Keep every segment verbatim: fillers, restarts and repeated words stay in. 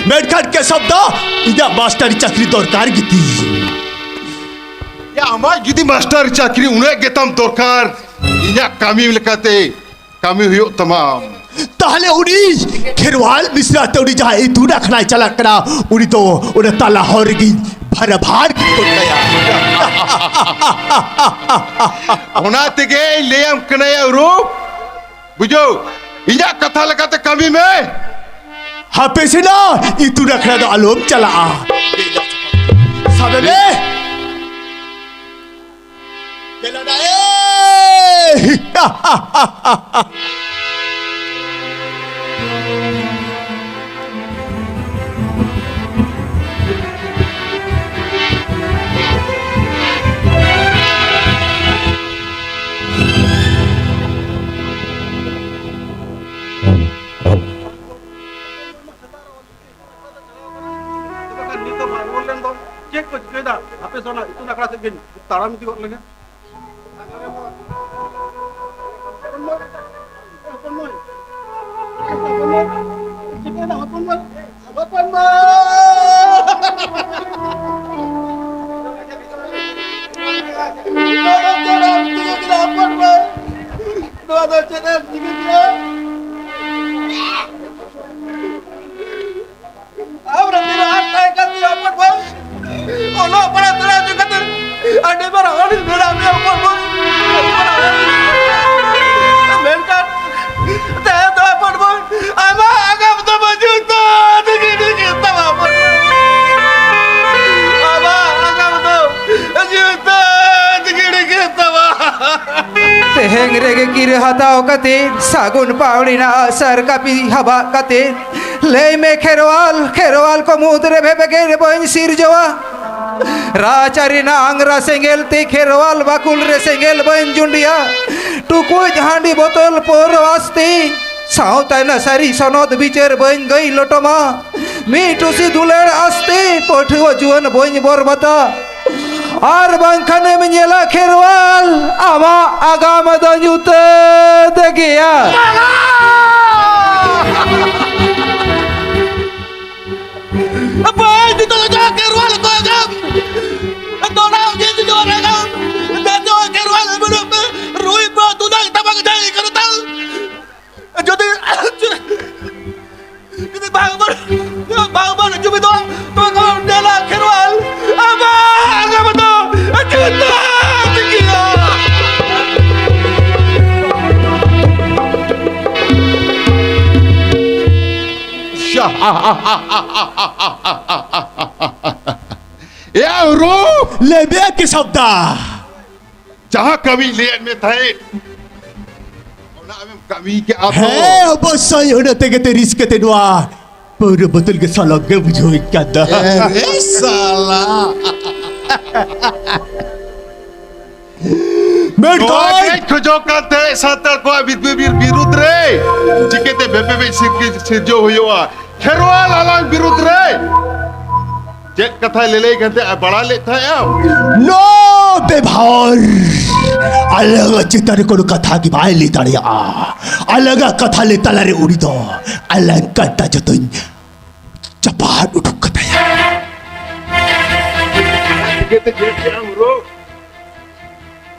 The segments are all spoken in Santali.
ᱢᱮᱱᱠᱷᱟᱱ ᱠᱮᱥᱚᱵ ᱫᱚ ᱤᱧᱟᱹᱜ ᱢᱟᱥᱴᱟᱨᱤ ᱪᱟᱹᱠᱨᱤ ᱫᱚᱨᱠᱟᱨ ᱜᱮᱛᱤᱧ᱾ ᱭᱟ, ᱟᱢᱟᱜ ᱡᱩᱫᱤ ᱢᱟᱥᱴᱟᱨ ᱪᱟᱹᱠᱨᱤ ᱩᱱᱟᱹᱜ ᱜᱮᱛᱟᱢ ᱫᱚᱨᱠᱟᱨ, ᱤᱧᱟᱹᱜ ᱠᱟᱹᱢᱤ ᱞᱮᱠᱟᱛᱮ ᱠᱟᱹᱢᱤ ᱦᱩᱭᱩᱜ ᱛᱟᱢᱟ᱾ ᱛᱟᱦᱞᱮ ᱩᱱᱤ ᱠᱷᱮᱨᱣᱟᱞ ᱢᱤᱥᱨᱟ ᱛᱮ ᱩᱱᱤ ᱡᱟᱦᱟᱸᱭ ᱤᱛᱩᱱ ᱟᱠᱷᱲᱟᱭ ᱪᱟᱞᱟᱜ ᱠᱟᱱᱟ, ᱩᱱᱤ ᱫᱚ ᱚᱱᱟ ᱛᱟᱞᱟ ᱦᱚᱨ ᱨᱮᱜᱮᱧ ᱵᱷᱟᱨᱟ ᱵᱷᱟᱨ ᱜᱤᱰᱤ ᱜᱚᱫ ᱠᱟᱭᱟ᱾ ᱚᱱᱟ ᱛᱮᱜᱮᱧ ᱞᱟᱹᱭᱟᱢ ᱠᱟᱱᱟ ᱭᱟ ᱩᱨᱩᱯ, ᱵᱩᱡᱷᱟᱹᱣ, ᱤᱧᱟᱹᱜ ᱠᱟᱛᱷᱟ ᱞᱮᱠᱟᱛᱮ ᱠᱟᱹᱢᱤ ᱢᱮ᱾ ᱦᱟᱯᱮ ᱥᱮᱱᱟ, ᱤᱛᱩᱱ ᱟᱠᱷᱲᱟ ᱫᱚ ᱟᱞᱚᱢ ᱪᱟᱞᱟᱜᱼᱟ᱾ ᱥᱟᱵᱮ ᱢᱮ᱾ ᱫᱮᱞᱟ ᱱᱟ, ᱮ! ᱵᱟᱠᱷᱟᱱ ᱱᱤᱛ ᱫᱚ ᱵᱟᱭ ᱨᱩᱣᱟᱹᱲ ᱞᱮᱱ ᱫᱚ᱾ ᱪᱮᱫ ᱠᱚ ᱪᱤᱠᱟᱹᱭᱮᱫᱟ? ᱦᱟᱯᱮ ᱥᱮ ᱚᱱᱟ ᱤᱛᱩᱱ ᱟᱠᱷᱲᱟ ᱥᱮᱫ ᱜᱤᱧ ᱛᱟᱲᱟᱢ ᱤᱫᱤ ᱜᱚᱫ ᱞᱮᱜᱮ᱾ ᱦᱚᱯᱚᱱ ᱢᱟᱹᱭ, ᱦᱚᱯᱚᱱ ᱢᱟᱹᱭ, ᱪᱤᱠᱟᱹᱭᱮᱫᱟ ᱦᱚᱯᱚᱱ ᱢᱟᱹᱭ? ᱦᱚᱯᱚᱱ ᱢᱟᱹᱭ! ᱱᱚᱣᱟ ᱫᱚ ᱪᱮᱫ ᱮᱢ ᱪᱤᱠᱟᱹ ᱠᱮᱫᱟ ᱦᱚᱯᱚᱱ ᱢᱟᱹᱭ? ᱱᱚᱣᱟ ᱫᱚ ᱪᱮᱫ ᱮᱢ ᱪᱤᱠᱟᱹ ᱠᱮᱫᱟ? ᱟᱢ ᱨᱮ ᱛᱤᱱᱟᱹᱜ ᱟᱸᱴ ᱛᱟᱦᱮᱸ ᱠᱟᱱ ᱛᱤᱧᱟ ᱦᱚᱯᱚᱱ ᱵᱷᱟᱹᱭ᱾ ᱚᱞᱚᱜ ᱯᱟᱲᱦᱟᱜ ᱥᱮᱬᱟ ᱦᱚᱪᱚ ᱠᱟᱛᱮ ᱟᱹᱰᱤ ᱢᱟᱨᱟᱝ ᱦᱚᱲᱤᱧ ᱵᱮᱱᱟᱣ ᱢᱮᱭᱟ ᱦᱚᱯᱚᱱ ᱵᱷᱟᱹᱭ᱾ ᱟᱹᱰᱤ ᱢᱟᱨᱟᱝ ᱦᱚᱲᱤᱧ ᱵᱮᱱᱟᱣ ᱢᱮᱭᱟ᱾ ᱢᱮᱱᱠᱷᱟᱱ ᱛᱮᱦᱮᱧ ᱫᱚ ᱦᱚᱯᱚᱱ ᱵᱷᱟᱹᱭ, ᱟᱢᱟᱜ ᱟᱜᱟᱢ ᱫᱚ ᱵᱟᱹᱪᱩᱜ ᱛᱟᱢᱟ, ᱜᱤᱰᱤ ᱠᱮᱫ ᱛᱟᱢᱟ ᱦᱚᱯᱚᱱ ᱵᱷᱟᱹᱭ᱾ ᱟᱢᱟᱜ ᱟᱜᱟᱢ ᱫᱚ ᱵᱟᱹᱪᱩᱜ ᱛᱟᱢᱟ, ᱜᱤᱰᱤ ᱠᱮᱫ ᱛᱟᱢᱟ᱾ ᱛᱮᱦᱮᱧ ᱨᱮᱜᱮ ᱠᱤᱨᱟᱹ ᱦᱟᱛᱟᱣ ᱠᱟᱛᱮ ᱥᱟᱹᱜᱩᱱ ᱯᱟᱹᱣᱲᱤ ᱨᱮᱱᱟᱜ ᱟᱜᱼᱥᱟᱨ ᱠᱟᱹᱯᱤ ᱦᱟᱵᱟᱜ ᱠᱟᱛᱮ, ᱞᱟᱹᱭ ᱢᱮ ᱠᱷᱮᱨᱣᱟᱞ, ᱠᱷᱮᱨᱣᱟᱞ ᱠᱚ ᱢᱩᱫᱽ ᱨᱮ ᱵᱷᱮᱯᱮᱜᱮᱨ ᱵᱟᱹᱧ ᱥᱤᱨᱡᱟᱹᱣᱟ᱾ ᱨᱟᱡᱽᱟᱹᱨᱤ ᱨᱮᱱᱟᱜ ᱟᱝᱨᱟ ᱥᱮᱸᱜᱮᱞ ᱛᱮ ᱠᱷᱮᱨᱣᱟᱞ ᱵᱟᱠᱷᱩᱞ ᱨᱮ ᱥᱮᱸᱜᱮᱞ ᱵᱟᱹᱧ ᱡᱩᱸᱰᱤᱭᱟ᱾ ᱴᱩᱠᱩᱡ ᱦᱟᱺᱰᱤ ᱵᱳᱛᱚᱞ ᱯᱟᱹᱣᱨᱟᱹ ᱟᱥᱛᱤ, ᱥᱟᱶᱛᱟ ᱨᱮᱱᱟᱜ ᱥᱟᱹᱨᱤ ᱥᱚᱱᱚᱛ ᱵᱤᱪᱟᱹᱨ ᱵᱟᱹᱧ ᱜᱟᱹᱭ ᱞᱚᱴᱚᱢᱟ᱾ ᱢᱤᱫ ᱴᱩᱥᱤ ᱫᱩᱞᱟᱹᱲ ᱟᱥᱛᱤ, ᱯᱟᱹᱴᱷᱩᱣᱟᱹ ᱡᱩᱣᱟᱹᱱ ᱵᱟᱹᱧ ᱵᱚᱨᱵᱟᱫᱟ᱾ ᱟᱨ ᱵᱟᱝᱠᱷᱟᱱᱮᱢ ᱧᱮᱞᱟ ᱠᱷᱮᱨᱣᱟᱞ, ᱟᱢᱟᱜ ᱟᱜᱟᱢ ᱫᱚ ᱧᱩᱛᱟᱹᱛ ᱜᱮᱭᱟ᱾ ᱮᱭᱟ ᱩᱨᱩ! ᱞᱮᱵᱮ ᱠᱮᱥᱚᱵ ᱫᱟ᱾ ᱡᱟᱦᱟᱸ ᱠᱟᱹᱢᱤ ᱞᱟᱹᱭᱟᱫ ᱢᱮ ᱛᱟᱦᱮᱸᱫ, ᱚᱱᱟ ᱟᱢᱮᱢ ᱠᱟᱹᱢᱤ ᱠᱮᱫᱼᱟ ᱛᱚ? ᱦᱮᱸ, ᱚᱵᱚᱥᱥᱳᱭ, ᱚᱱᱟ ᱛᱮᱜᱮ ᱛᱮ ᱨᱤᱥᱠ ᱠᱟᱛᱮ ᱱᱚᱣᱟ ᱯᱟᱹᱣᱨᱟᱹ ᱵᱳᱛᱚᱞ ᱜᱮ ᱥᱟᱞᱟᱜ ᱜᱮ ᱵᱩᱡᱷᱟᱹᱣ ᱠᱟᱫᱟ᱾ ᱮ ᱥᱟᱞᱟ᱾ ᱱᱚᱣᱟ ᱢᱮᱱᱠᱷᱟᱱ ᱜᱮᱧ ᱠᱷᱚᱡᱚᱜ ᱠᱟᱱ ᱛᱟᱦᱮᱸᱫ, ᱥᱟᱱᱛᱟᱲ ᱠᱚᱣᱟᱜ ᱵᱤᱫ-, ᱵᱤᱨ-, ᱵᱤᱨᱩᱫᱽ ᱨᱮ ᱪᱤᱠᱟᱹᱛᱮ ᱵᱮᱯᱮ ᱵᱮᱡ ᱥᱤᱨ-, ᱥᱤᱨᱡᱟᱹᱣ ᱦᱩᱭᱩᱜᱼᱟ᱾ ᱠᱷᱮᱨᱣᱟᱞ ᱟᱞᱟᱝ ᱵᱤᱨᱩᱫᱽ ᱨᱮ ᱪᱮᱫ ᱠᱟᱛᱷᱟᱭ ᱞᱟᱹᱞᱟᱹᱭ ᱠᱟᱱ ᱛᱟᱦᱮᱸᱫ, ᱵᱟᱲᱟᱭ ᱞᱮᱫ ᱛᱟᱦᱮᱸᱫ ᱟᱢ? ᱱᱚ ᱵᱮᱵᱷᱟᱨ! ᱟᱞᱟᱝ ᱪᱮᱛᱟᱱ ᱨᱮ ᱠᱳᱱᱳ ᱠᱟᱛᱷᱟ ᱜᱮ ᱵᱟᱭ ᱞᱟᱹᱭ ᱫᱟᱲᱮᱭᱟᱜᱼᱟ᱾ ᱟᱞᱟᱝᱟᱜ ᱠᱟᱛᱷᱟ ᱞᱟᱹᱭ ᱛᱟᱞᱟᱨᱮ ᱩᱱᱤ ᱫᱚ ᱟᱞᱟᱝ ᱠᱟᱛᱷᱟ ᱡᱚᱛᱚᱧ ᱪᱟᱯᱟᱫ ᱩᱰᱩᱠ ᱠᱟᱛᱟᱭᱟ᱾ ᱪᱤᱠᱟᱹᱛᱮ ᱡᱮᱛᱮ ᱟᱢ ᱨᱳᱜᱽ?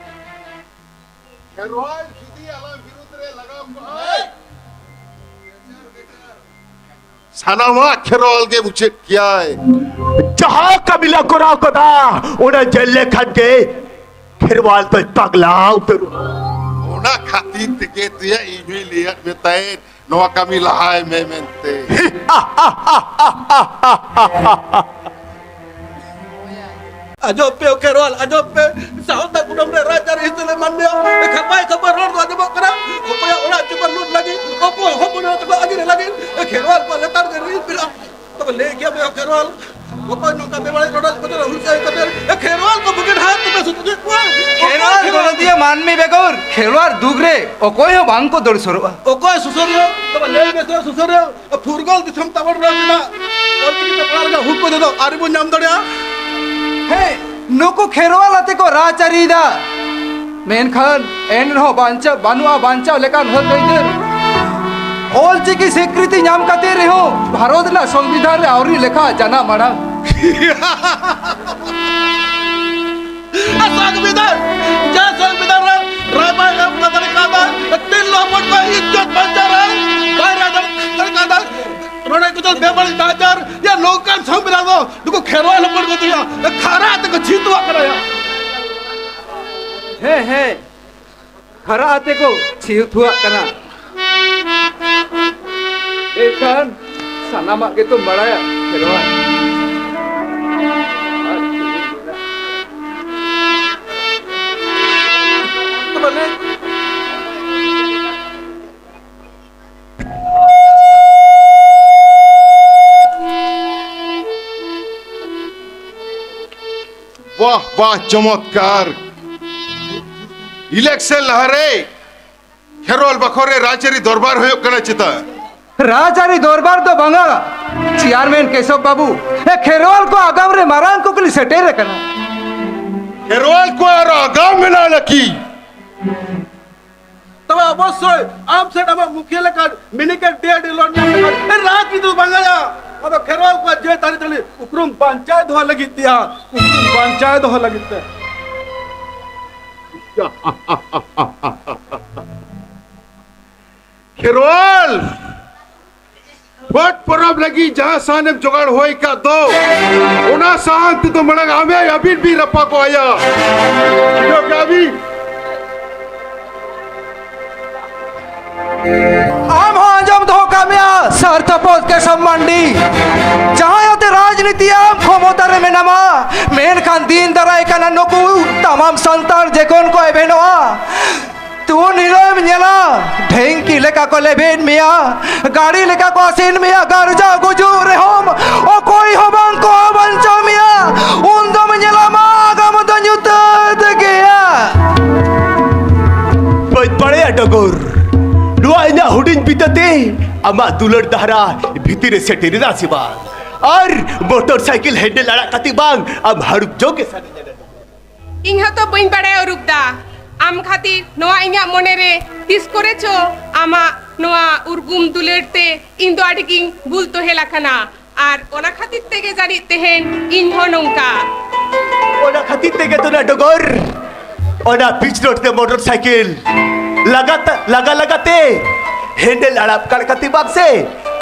ᱠᱷᱮᱨᱣᱟᱞ ᱡᱩᱫᱤ ᱟᱞᱟᱝ ᱵᱤᱨᱩᱫᱽ ᱨᱮ ᱞᱟᱜᱟᱣ ᱠᱚᱜᱼᱟᱭ, ᱥᱟᱱᱟᱢᱟᱜ ᱠᱷᱮᱨᱣᱟᱞ ᱜᱮ ᱢᱩᱪᱟᱹᱫ ᱠᱮᱭᱟᱭ᱾ ᱡᱟᱦᱟᱸ ᱠᱟᱹᱢᱤ ᱞᱮ ᱠᱚᱨᱟᱣ ᱠᱟᱫᱟ, ᱚᱱᱟ ᱧᱮᱞ ᱞᱮᱠᱷᱟᱱ ᱜᱮ ᱠᱷᱮᱨᱣᱟᱞ ᱫᱚᱭ ᱯᱟᱜᱽᱞᱟ ᱩᱛᱟᱹᱨᱚᱜᱼᱟ᱾ ᱚᱱᱟ ᱠᱷᱟᱹᱛᱤᱨ ᱛᱮᱜᱮ ᱛᱚᱭᱟ ᱤᱧ ᱦᱚᱸᱧ ᱞᱟᱹᱭᱟᱫ ᱢᱮ ᱛᱟᱦᱮᱸᱫ, ᱱᱚᱣᱟ ᱠᱟᱹᱢᱤ ᱞᱟᱦᱟᱭ ᱢᱮ ᱢᱮᱱᱛᱮ᱾ ᱟᱸᱡᱚᱢ ᱯᱮ, ᱚ ᱠᱷᱮᱨᱣᱟᱞ, ᱟᱸᱡᱚᱢ ᱯᱮ᱾ ᱥᱟᱶᱛᱟ ᱠᱩᱴᱟᱹᱢ ᱨᱮ ᱨᱟᱡᱽᱟᱹᱨᱤ ᱦᱤᱥᱟᱹ ᱞᱮ ᱢᱟᱱᱢᱤᱭᱟ᱾ ᱠᱷᱟᱯᱟᱭ ᱠᱷᱟᱯᱟᱭ ᱨᱚᱲ ᱫᱚ ᱟᱸᱡᱚᱢᱚᱜ ᱠᱟᱱᱟ᱾ ᱚᱠᱚᱭᱟᱜ ᱚᱲᱟᱜ ᱪᱩᱯᱟᱹ ᱞᱩᱴ ᱞᱟᱹᱜᱤᱫ, ᱚᱠᱚᱭ ᱦᱚᱯᱚᱱ ᱮᱨᱟ ᱛᱟᱠᱚ ᱟᱹᱜᱤᱨ ᱞᱟᱹᱜᱤᱫ, ᱠᱷᱮᱨᱣᱟᱞ ᱠᱚ ᱞᱮᱛᱟᱲ ᱜᱮ ᱨᱤᱲ ᱯᱮᱲᱟ᱾ ᱛᱚᱵᱮ ᱞᱟᱹᱭ ᱜᱮᱭᱟ ᱯᱮ, ᱚ ᱠᱷᱮᱨᱣᱟᱞ, ᱚᱠᱚᱭ ᱱᱚᱝᱠᱟ ᱵᱮᱵᱟᱹᱲᱤᱡ ᱨᱚᱰᱚᱡ ᱠᱚᱪᱞᱚᱱ ᱦᱩᱭ ᱦᱚᱪᱚᱭ ᱠᱟᱛᱮ, ᱠᱷᱮᱨᱣᱟᱞ ᱠᱚ ᱵᱩᱜᱤ ᱰᱟᱦᱟᱨ ᱛᱮᱯᱮ ᱥᱩᱛᱩᱜᱮᱫ ᱠᱚᱣᱟ? ᱠᱷᱮᱨᱣᱟᱞ ᱜᱚᱱᱚᱫᱤᱭᱟᱹ ᱢᱟᱹᱱᱢᱤ ᱵᱮᱜᱚᱨ ᱠᱷᱮᱨᱣᱟᱞ ᱫᱩᱜᱽ ᱨᱮ ᱚᱠᱚᱭ ᱦᱚᱸ ᱵᱟᱝ ᱠᱚ ᱫᱟᱹᱲ ᱥᱚᱨᱚᱜᱼᱟ᱾ ᱚᱠᱚᱭ ᱥᱩᱥᱟᱹᱨᱤᱭᱟᱹ? ᱛᱚᱵᱮ ᱞᱟᱹᱭ ᱢᱮᱥᱮ ᱥᱩᱥᱟᱹᱨᱤᱭᱟᱹ᱾ ᱯᱷᱩᱨᱜᱟᱹᱞ ᱫᱤᱥᱚᱢ ᱛᱟᱵᱚᱱ ᱨᱮ ᱢᱮᱱᱟᱜ ᱚᱞᱪᱤᱠᱤ ᱛᱮ ᱯᱟᱲᱦᱟᱣ ᱨᱮᱱᱟᱜ ᱦᱩᱠ ᱠᱚ ᱡᱚᱛᱚ ᱟᱹᱣᱨᱤ ᱵᱚᱱ ᱧᱟᱢ ᱫᱟᱲᱮᱭᱟᱜᱼᱟ᱾ ᱦᱮᱸ, ᱱᱩᱠᱩ ᱠᱷᱮᱨᱣᱟᱞ ᱟᱛᱮ ᱠᱚ ᱨᱟᱡᱽᱟᱹᱨᱤᱭᱮᱫᱟ, ᱢᱮᱱᱠᱷᱟᱱ ᱮᱱ ᱨᱮᱦᱚᱸ ᱵᱟᱧᱪᱟᱣ, ᱵᱟᱹᱱᱩᱜᱼᱟ ᱵᱟᱧᱪᱟᱣ ᱞᱮᱠᱟᱱ ᱦᱚᱠ ᱟᱹᱭᱫᱟᱹᱨ᱾ ᱚᱞᱪᱤᱠᱤ ᱥᱤᱠᱨᱤᱛᱤ ᱧᱟᱢ ᱠᱟᱛᱮ ᱨᱮᱦᱚᱸ ᱵᱷᱟᱨᱚᱛ ᱨᱮᱱᱟᱜ ᱥᱚᱝᱵᱤᱫᱷᱟᱱ ᱨᱮ ᱟᱹᱣᱨᱤ ᱞᱮᱠᱷᱟ ᱡᱟᱱᱟᱢ ᱟᱲᱟᱝ᱾ ᱥᱚᱝᱵᱤᱫᱷᱟᱱ, ᱡᱟ ᱥᱚᱝᱵᱤᱫᱷᱟᱱ ᱨᱮ ᱨᱟᱭ ᱵᱟᱭ ᱮᱢ ᱫᱟᱲᱮ ᱠᱟᱣᱫᱟ, ᱛᱤᱨᱞᱟᱹ ᱦᱚᱯᱚᱱ ᱠᱚᱣᱟᱜ ᱤᱡᱽᱡᱚᱛ ᱵᱟᱧᱪᱟᱣ ᱨᱮ ᱵᱟᱭ ᱨᱟᱭ ᱫᱟᱲᱮ ᱠᱟᱣᱫᱟ᱾ ᱱᱚᱰᱮ ᱠᱚ ᱵᱮᱵᱟᱹᱲᱤᱡ ᱱᱟᱦᱟᱪᱟᱨ, ᱭᱟ ᱱᱚᱝᱠᱟᱱ ᱥᱚᱝᱵᱤᱫᱷᱟᱱ ᱫᱚ ᱱᱩᱠᱩ ᱠᱷᱮᱨᱣᱟᱞ ᱦᱚᱯᱚᱱ ᱠᱚ ᱛᱮᱭᱟ ᱠᱷᱟᱨᱟ ᱛᱮᱠᱚ ᱪᱷᱤᱛᱩᱣᱟᱜ ᱠᱟᱱᱟ ᱭᱟ᱾ ᱦᱮᱸ, ᱦᱮᱸ, ᱠᱷᱟᱨᱟ ᱟᱛᱮ ᱠᱚ ᱪᱷᱤᱛᱩᱣᱟᱜ ᱠᱟᱱᱟ᱾ ᱮᱱᱠᱷᱟᱱ ᱥᱟᱱᱟᱢᱟᱜ ᱜᱮᱛᱚᱢ ᱵᱟᱲᱟᱭᱟ, ᱠᱷᱮᱨᱣᱟᱞ᱾ ᱟᱨ ᱪᱮᱫ ᱤᱧ ᱢᱮᱱᱟ? ᱛᱚᱵᱮ ᱞᱟᱹᱭ᱾ ᱵᱟᱦ, ᱵᱟᱦ, ᱪᱚᱢᱚᱛᱠᱟᱨ! ᱤᱞᱮᱠᱥᱚᱱ ᱞᱟᱦᱟᱨᱮ ᱠᱷᱮᱨᱣᱟᱞ ᱵᱟᱠᱷᱳᱞ ᱨᱮ ᱨᱟᱡᱽᱟᱹᱨᱤ ᱫᱚᱨᱵᱟᱨ ᱦᱩᱭᱩᱜ ᱠᱟᱱᱟ ᱪᱮᱛᱟ? ᱨᱟᱡᱽᱟᱹᱨᱤ ᱫᱚᱨᱵᱟᱨ ᱫᱚ ᱵᱟᱝᱟ, ᱪᱮᱭᱟᱨᱢᱮᱱ ᱠᱮᱥᱚᱵ ᱵᱟᱹᱵᱩ, ᱮ, ᱠᱷᱮᱨᱣᱟᱞ ᱠᱚ ᱟᱜᱟᱢ ᱨᱮ ᱢᱟᱨᱟᱝ ᱠᱩᱠᱞᱤ ᱥᱮᱴᱮᱨ ᱟᱠᱟᱱᱟ᱾ ᱠᱷᱮᱨᱣᱟᱞ ᱠᱚ ᱟᱨ ᱟᱜᱟᱢ ᱢᱮᱱᱟᱜ ᱞᱟᱹᱠᱤ᱾ ᱛᱚᱵᱮ ᱚᱵᱚᱥᱥᱳᱭ ᱟᱢ ᱥᱮᱫ ᱟᱢᱟᱜ ᱢᱩᱠᱷᱤᱭᱟᱹ ᱞᱮᱠᱟᱱ ᱢᱤᱱᱤᱠᱮᱴ ᱰᱮᱰ ᱮᱞᱚᱱ ᱧᱟᱢ ᱞᱮᱠᱷᱟᱱ ᱨᱟᱡᱽᱱᱤᱛᱤ ᱫᱚ ᱵᱟᱝ ᱜᱟᱱᱚᱜᱼᱟ᱾ ᱚᱱᱟ ᱫᱚ ᱠᱷᱮᱨᱣᱟᱞ ᱠᱚᱣᱟᱜ ᱡᱮ ᱛᱟᱹᱨᱤ ᱛᱟᱹᱞᱤ ᱩᱯᱨᱩᱢ ᱵᱟᱧᱪᱟᱣ ᱫᱚᱦᱚ ᱞᱟᱹᱜᱤᱫ ᱛᱮᱭᱟ, ᱩᱯᱨᱩᱢ ᱵᱟᱧᱪᱟᱣ ᱫᱚᱦᱚ ᱞᱟᱹᱜᱤᱫ ᱛᱮ᱾ ᱠᱷᱮᱨᱣᱟᱞ, ᱪᱷᱚᱴ ᱯᱚᱨᱚᱵᱽ ᱞᱟᱹᱜᱤᱫ ᱡᱟᱦᱟᱸ ᱥᱟᱦᱟᱱᱮᱢ ᱡᱚᱜᱟᱲ ᱦᱩᱭ ᱟᱠᱟᱫ ᱫᱚ, ᱚᱱᱟ ᱥᱟᱦᱟᱱ ᱛᱮᱫᱚ ᱢᱟᱲᱟᱝ ᱟᱢᱮ ᱟᱹᱵᱤᱱ ᱵᱤᱱ ᱨᱟᱯᱟᱜᱚᱜ ᱟᱭᱟ᱾ ᱵᱩᱡᱷᱟᱹᱣ ᱠᱮᱜᱼᱟ ᱵᱤᱱ? ᱟᱢ ᱦᱚᱸ ᱟᱸᱡᱚᱢ ᱫᱚᱦᱚ ᱠᱟᱜ ᱢᱮᱭᱟ, ᱥᱟᱨᱛᱷᱚᱯᱚᱫ ᱠᱮᱥᱚᱵ ᱢᱟᱱᱰᱤ᱾ ᱡᱟᱦᱟᱸᱭ ᱟᱛᱮ ᱨᱟᱡᱽᱱᱤᱛᱤ ᱟᱢ ᱠᱷᱚᱢᱚᱛᱟ ᱨᱮ ᱢᱮᱱᱟᱢᱟ, ᱢᱮᱱᱠᱷᱟᱱ ᱫᱤᱱ ᱫᱟᱨᱟᱭ ᱠᱟᱱᱟ ᱱᱩᱠᱩ ᱛᱟᱢᱟᱢ ᱥᱟᱱᱛᱟᱲ ᱡᱮᱠᱷᱚᱱ ᱠᱚ ᱮᱵᱷᱮᱱᱚᱜᱼᱟ, ᱛᱩᱱ ᱦᱤᱞᱳᱜ ᱮᱢ ᱧᱮᱞᱟ, ᱰᱷᱮᱝᱠᱤ ᱞᱮᱠᱟ ᱠᱚ ᱞᱮᱵᱮᱫ ᱢᱮᱭᱟ, ᱜᱟᱹᱰᱤ ᱞᱮᱠᱟ ᱠᱚ ᱟᱥᱮᱱ ᱢᱮᱭᱟ, ᱜᱟᱨᱡᱟ ᱜᱩᱡᱩᱜ ᱨᱮᱦᱚᱸᱢ ᱚᱠᱚᱭ ᱦᱚᱸ ᱵᱟᱝ ᱠᱚ ᱵᱟᱧᱪᱟᱣ ᱢᱮᱭᱟ᱾ ᱩᱱ ᱫᱚᱢ ᱧᱮᱞᱟᱢᱟ ᱟᱜᱟᱢ ᱫᱚ ᱧᱩᱛᱟᱹᱛ ᱜᱮᱭᱟ᱾ ᱵᱟᱹᱧ ᱵᱟᱲᱟᱭᱟ ᱰᱚᱜᱚᱨ, ᱱᱚᱣᱟ ᱤᱧᱟᱹᱜ ᱦᱩᱰᱤᱧ ᱵᱤᱛᱟᱹᱛᱮ ᱟᱢᱟᱜ ᱫᱩᱞᱟᱹᱲ ᱫᱟᱦᱨᱟ ᱵᱷᱤᱛᱤᱨ ᱨᱮ ᱥᱮᱴᱮᱨ ᱮᱱᱟ ᱥᱮ ᱵᱟᱝ? ᱟᱨ ᱢᱚᱴᱚᱨ ᱥᱟᱭᱠᱮᱞ ᱦᱮᱱᱰᱮᱞ ᱟᱲᱟᱜ ᱠᱟᱛᱮ ᱵᱟᱝ ᱟᱢ ᱦᱟᱹᱲᱩᱵ ᱡᱚᱝ ᱜᱮ ᱥᱟᱱᱟᱧᱟ ᱰᱚᱜᱚᱨ᱾ ᱤᱧ ᱦᱚᱸᱛᱚ ᱵᱟᱹᱧ ᱵᱟᱲᱟᱭᱟ ᱚᱨᱩᱯ ᱫᱟ, ᱟᱢ ᱠᱷᱟᱹᱛᱤᱨ ᱱᱚᱣᱟ ᱤᱧᱟᱹᱜ ᱢᱚᱱᱮ ᱨᱮ ᱛᱤᱥ ᱠᱚᱨᱮ ᱪᱚ ᱟᱢᱟᱜ ᱱᱚᱣᱟ ᱩᱨᱜᱩᱢ ᱫᱩᱞᱟᱹᱲ ᱛᱮ ᱤᱧ ᱫᱚ ᱟᱹᱰᱤ ᱜᱤᱧ ᱵᱩᱞ ᱛᱚᱦᱮᱞ ᱟᱠᱟᱱᱟ᱾ ᱟᱨ ᱚᱱᱟ ᱠᱷᱟᱹᱛᱤᱨ ᱛᱮᱜᱮ ᱡᱟᱹᱱᱤᱡ ᱛᱮᱦᱮᱧ ᱤᱧ ᱦᱚᱸ ᱱᱚᱝᱠᱟ᱾ ᱚᱱᱟ ᱠᱷᱟᱹᱛᱤᱨ ᱛᱮᱜᱮ ᱛᱚ ᱱᱟ ᱰᱚᱜᱚᱨ, ᱚᱱᱟ ᱯᱤᱪ ᱨᱳᱰ ᱛᱮ ᱢᱚᱴᱚᱨ ᱥᱟᱭᱠᱮᱞ ᱞᱟᱜᱟ ᱛᱟ-, ᱞᱟᱜᱟ ᱞᱟᱜᱟ ᱛᱮ ᱦᱮᱱᱰᱮᱞ ᱟᱲᱟᱜ ᱠᱟᱲ ᱠᱟᱛᱮ ᱵᱟᱝ ᱥᱮ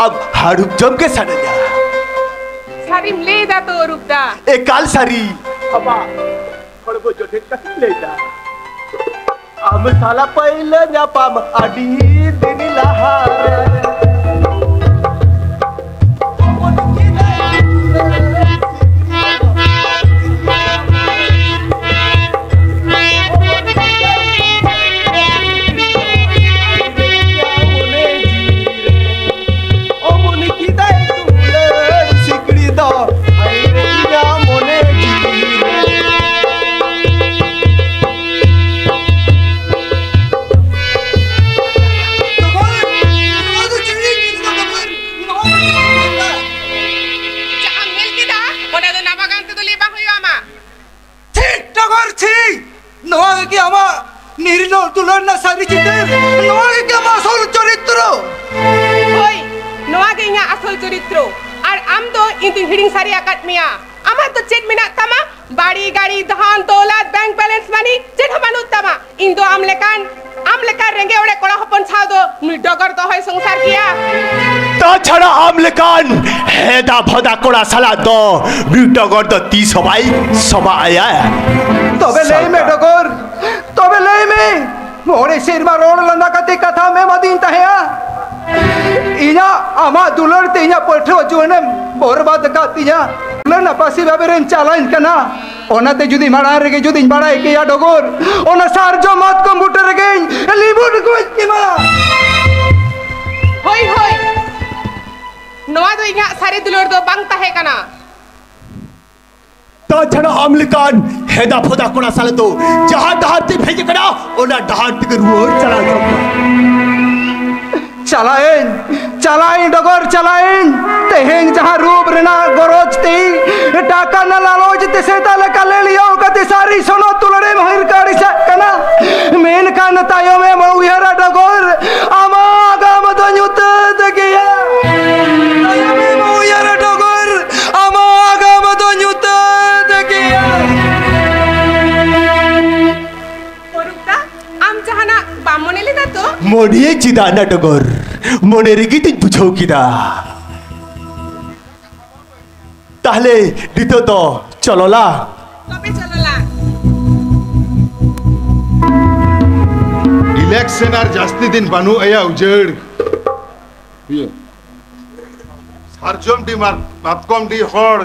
ᱟᱢ ᱦᱟᱹᱲᱩᱵ ᱡᱚᱢ ᱜᱮ ᱥᱟᱱᱟᱧᱟ᱾ ᱥᱟᱹᱨᱤᱢ ᱞᱟᱹᱭ ᱫᱟ ᱛᱚ ᱚᱨᱩᱯ ᱫᱟ? ᱮᱠᱟᱞ ᱥᱟᱹᱨᱤ᱾ ᱟᱢᱟᱜ ᱦᱚᱲᱢᱚ ᱡᱚᱴᱮᱫ ᱠᱟᱛᱮᱧ ᱞᱟᱹᱭ ᱫᱟ᱾ ᱟᱢ ᱥᱟᱞᱟᱜ ᱯᱟᱹᱭᱞᱟᱹ ᱧᱟᱯᱟᱢ ᱟᱹᱰᱤ ᱫᱤᱱ ᱞᱟᱦᱟᱨᱮ᱾ ᱦᱤᱲᱤᱧ ᱥᱟᱹᱨᱤ ᱟᱠᱟᱫ ᱢᱮᱭᱟ᱾ ᱟᱢᱟᱜ ᱫᱚ ᱪᱮᱫ ᱢᱮᱱᱟᱜ ᱛᱟᱢᱟ? ᱵᱟᱲᱤ, ᱜᱟᱲᱤ, ᱫᱷᱟᱱ, ᱫᱚᱣᱞᱟᱛ, ᱵᱮᱝᱠ ᱵᱮᱞᱮᱱᱥ ᱢᱟᱹᱱᱤ ᱪᱮᱫ ᱦᱚᱸ ᱵᱟᱹᱱᱩᱜ ᱛᱟᱢᱟ᱾ ᱤᱧ ᱫᱚ ᱟᱢ ᱞᱮᱠᱟᱱ, ᱟᱢ ᱞᱮᱠᱟᱱ ᱨᱮᱸᱜᱮᱡ ᱚᱲᱮᱡ ᱠᱚᱲᱟ ᱦᱚᱯᱚᱱ ᱥᱟᱶ ᱫᱚ ᱱᱩᱭ ᱰᱚᱜᱚᱨ ᱫᱚ ᱦᱚᱭ ᱥᱚᱝᱥᱟᱨ ᱠᱮᱭᱟ᱾ ᱛᱟᱪᱷᱟᱲᱟ ᱟᱢ ᱞᱮᱠᱟᱱ ᱦᱮᱫᱟ ᱵᱷᱚᱫᱟ ᱠᱚᱲᱟ ᱥᱟᱞᱟᱜ ᱫᱚ ᱱᱩᱭ ᱰᱚᱜᱚᱨ ᱫᱚ ᱛᱤᱥ ᱦᱚᱸ ᱵᱟᱭ ᱥᱚᱵᱷᱟ ᱟᱭᱟ᱾ ᱛᱚᱵᱮ ᱞᱟᱹᱭ ᱢᱮ ᱰᱚᱜᱚᱨ, ᱛᱚᱵᱮ ᱞᱟᱹᱭ ᱢᱮ, ᱢᱚᱬᱮ ᱥᱮᱨᱢᱟ ᱨᱚᱲ ᱞᱟᱸᱫᱟ ᱠᱟᱛᱮ ᱠᱟᱛᱷᱟᱢ ᱮᱢᱟᱫᱤᱧ ᱛᱟᱦᱮᱸᱜᱼᱟ᱾ ᱤᱧᱟᱜ ᱟᱢᱟᱜ ᱫᱩᱞᱟᱹᱲ ᱛᱮ ᱤᱧᱟᱜ ᱯᱟᱹᱴᱷᱩᱣᱟᱹ ᱡᱩᱣᱟᱹᱱᱮᱢ ᱵᱚᱨᱵᱟᱫ ᱟᱠᱟᱫ ᱛᱤᱧᱟ᱾ ᱫᱩᱞᱟᱹᱲ ᱱᱟᱯᱟᱥᱤ ᱵᱷᱟᱵᱮ ᱨᱮᱢ ᱪᱟᱞᱟᱣᱮᱱ ᱠᱟᱱᱟ᱾ ᱚᱱᱟᱛᱮ ᱡᱩᱫᱤ ᱢᱟᱲᱟᱝ ᱨᱮᱜᱮ ᱡᱩᱫᱤᱧ ᱵᱟᱲᱟᱭ ᱠᱮᱭᱟ ᱰᱚᱜᱚᱨ, ᱚᱱᱟ ᱥᱟᱨᱡᱚᱢ ᱢᱟᱛᱠᱚᱢ ᱵᱩᱴᱟᱹ ᱨᱮᱜᱮᱧ ᱞᱤᱵᱩᱴ ᱜᱚᱡ ᱠᱮᱢᱟ᱾ ᱦᱳᱭ, ᱦᱳᱭ, ᱱᱚᱣᱟ ᱫᱚ ᱤᱧᱟᱜ ᱥᱟᱹᱨᱤ ᱫᱩᱞᱟᱹᱲ ᱫᱚ ᱵᱟᱝ ᱛᱟᱦᱮᱸ ᱠᱟᱱᱟ᱾ ᱛᱟᱪᱷᱟᱲᱟ ᱟᱢ ᱞᱮᱠᱟᱱ ᱦᱮᱫᱟ ᱯᱷᱚᱫᱟ ᱠᱚᱲᱟ ᱥᱟᱞᱟᱜ ᱫᱚ ᱡᱟᱦᱟᱸ ᱰᱟᱦᱟᱨ ᱛᱮ ᱦᱮᱡ ᱟᱠᱟᱱᱟ, ᱚᱱᱟ ᱰᱟᱦᱟᱨ ᱛᱮᱜᱮ ᱨᱩᱣᱟᱹᱲ ᱪᱟᱞᱟᱣ ᱦᱩᱭᱩᱜ ᱛᱟᱢᱟ᱾ ᱪᱟᱞᱟᱜ ᱟᱹᱧ, ᱪᱟᱞᱟᱜ ᱟᱹᱧ ᱰᱚᱜᱚᱨ, ᱪᱟᱞᱟᱜ ᱟᱹᱧ᱾ ᱛᱮᱦᱮᱧ ᱡᱟᱦᱟᱸ ᱨᱩᱯ ᱨᱮᱱᱟᱜ ᱜᱚᱨᱚᱡᱽ ᱛᱮ, ᱴᱟᱠᱟ ᱨᱮᱱᱟᱜ ᱞᱟᱞᱚᱪ ᱛᱮ ᱥᱮᱛᱟ ᱞᱮᱠᱟ ᱞᱮᱞᱤᱭᱟᱹᱣ ᱠᱟᱛᱮ ᱥᱟᱹᱨᱤ ᱥᱚᱱᱚᱛ ᱛᱩᱞᱟᱹᱲᱮᱢ ᱦᱤᱨᱠᱟᱹ ᱟᱹᱲᱤᱥᱟᱜ ᱠᱟᱱᱟ, ᱢᱮᱱᱠᱷᱟᱱ ᱛᱟᱭᱚᱢᱮᱢ ᱩᱭᱦᱟᱹᱨᱟ ᱰᱚᱜᱚᱨ, ᱟᱢᱟᱜ ᱟᱜᱟᱢ ᱫᱚ ᱧᱩᱛᱟᱹᱛ ᱜᱮᱭᱟ᱾ ᱛᱟᱭᱚᱢᱮᱢ ᱩᱭᱦᱟᱹᱨᱟ ᱰᱚᱜᱚᱨ, ᱟᱢᱟᱜ ᱟᱜᱟᱢ ᱫᱚ ᱧᱩᱛᱟᱹᱛ ᱜᱮᱭᱟ᱾ ᱚᱨᱩᱯ ᱫᱟ, ᱟᱢ ᱡᱟᱦᱟᱱᱟᱜ ᱵᱟᱢ ᱢᱚᱱᱮ ᱞᱮᱫᱟ ᱛᱚ? ᱢᱚᱱᱮ ᱪᱮᱫᱟᱜ ᱱᱟ ᱰᱚᱜᱚᱨ, ᱢᱚᱱᱮ ᱨᱮᱜᱮ ᱛᱚᱧ ᱵᱩᱡᱷᱟᱹᱣ ᱠᱮᱫᱟ᱾ ᱛᱟᱦᱞᱮ ᱱᱤᱛᱚᱜ ᱫᱚ ᱪᱚᱞᱚᱞᱟ᱾ ᱛᱚᱵᱮ ᱪᱚᱞᱚᱞᱟ᱾ ᱤᱞᱮᱠᱥᱚᱱ ᱟᱨ ᱡᱟᱹᱥᱛᱤ ᱫᱤᱱ ᱵᱟᱹᱱᱩᱜ ᱟᱭᱟ ᱩᱡᱟᱹᱲ᱾ ᱤᱭᱟᱹ, ᱥᱟᱨᱡᱚᱢ ᱰᱤ ᱢᱟᱛ-, ᱢᱟᱛᱠᱚᱢ ᱰᱤ ᱦᱚᱲ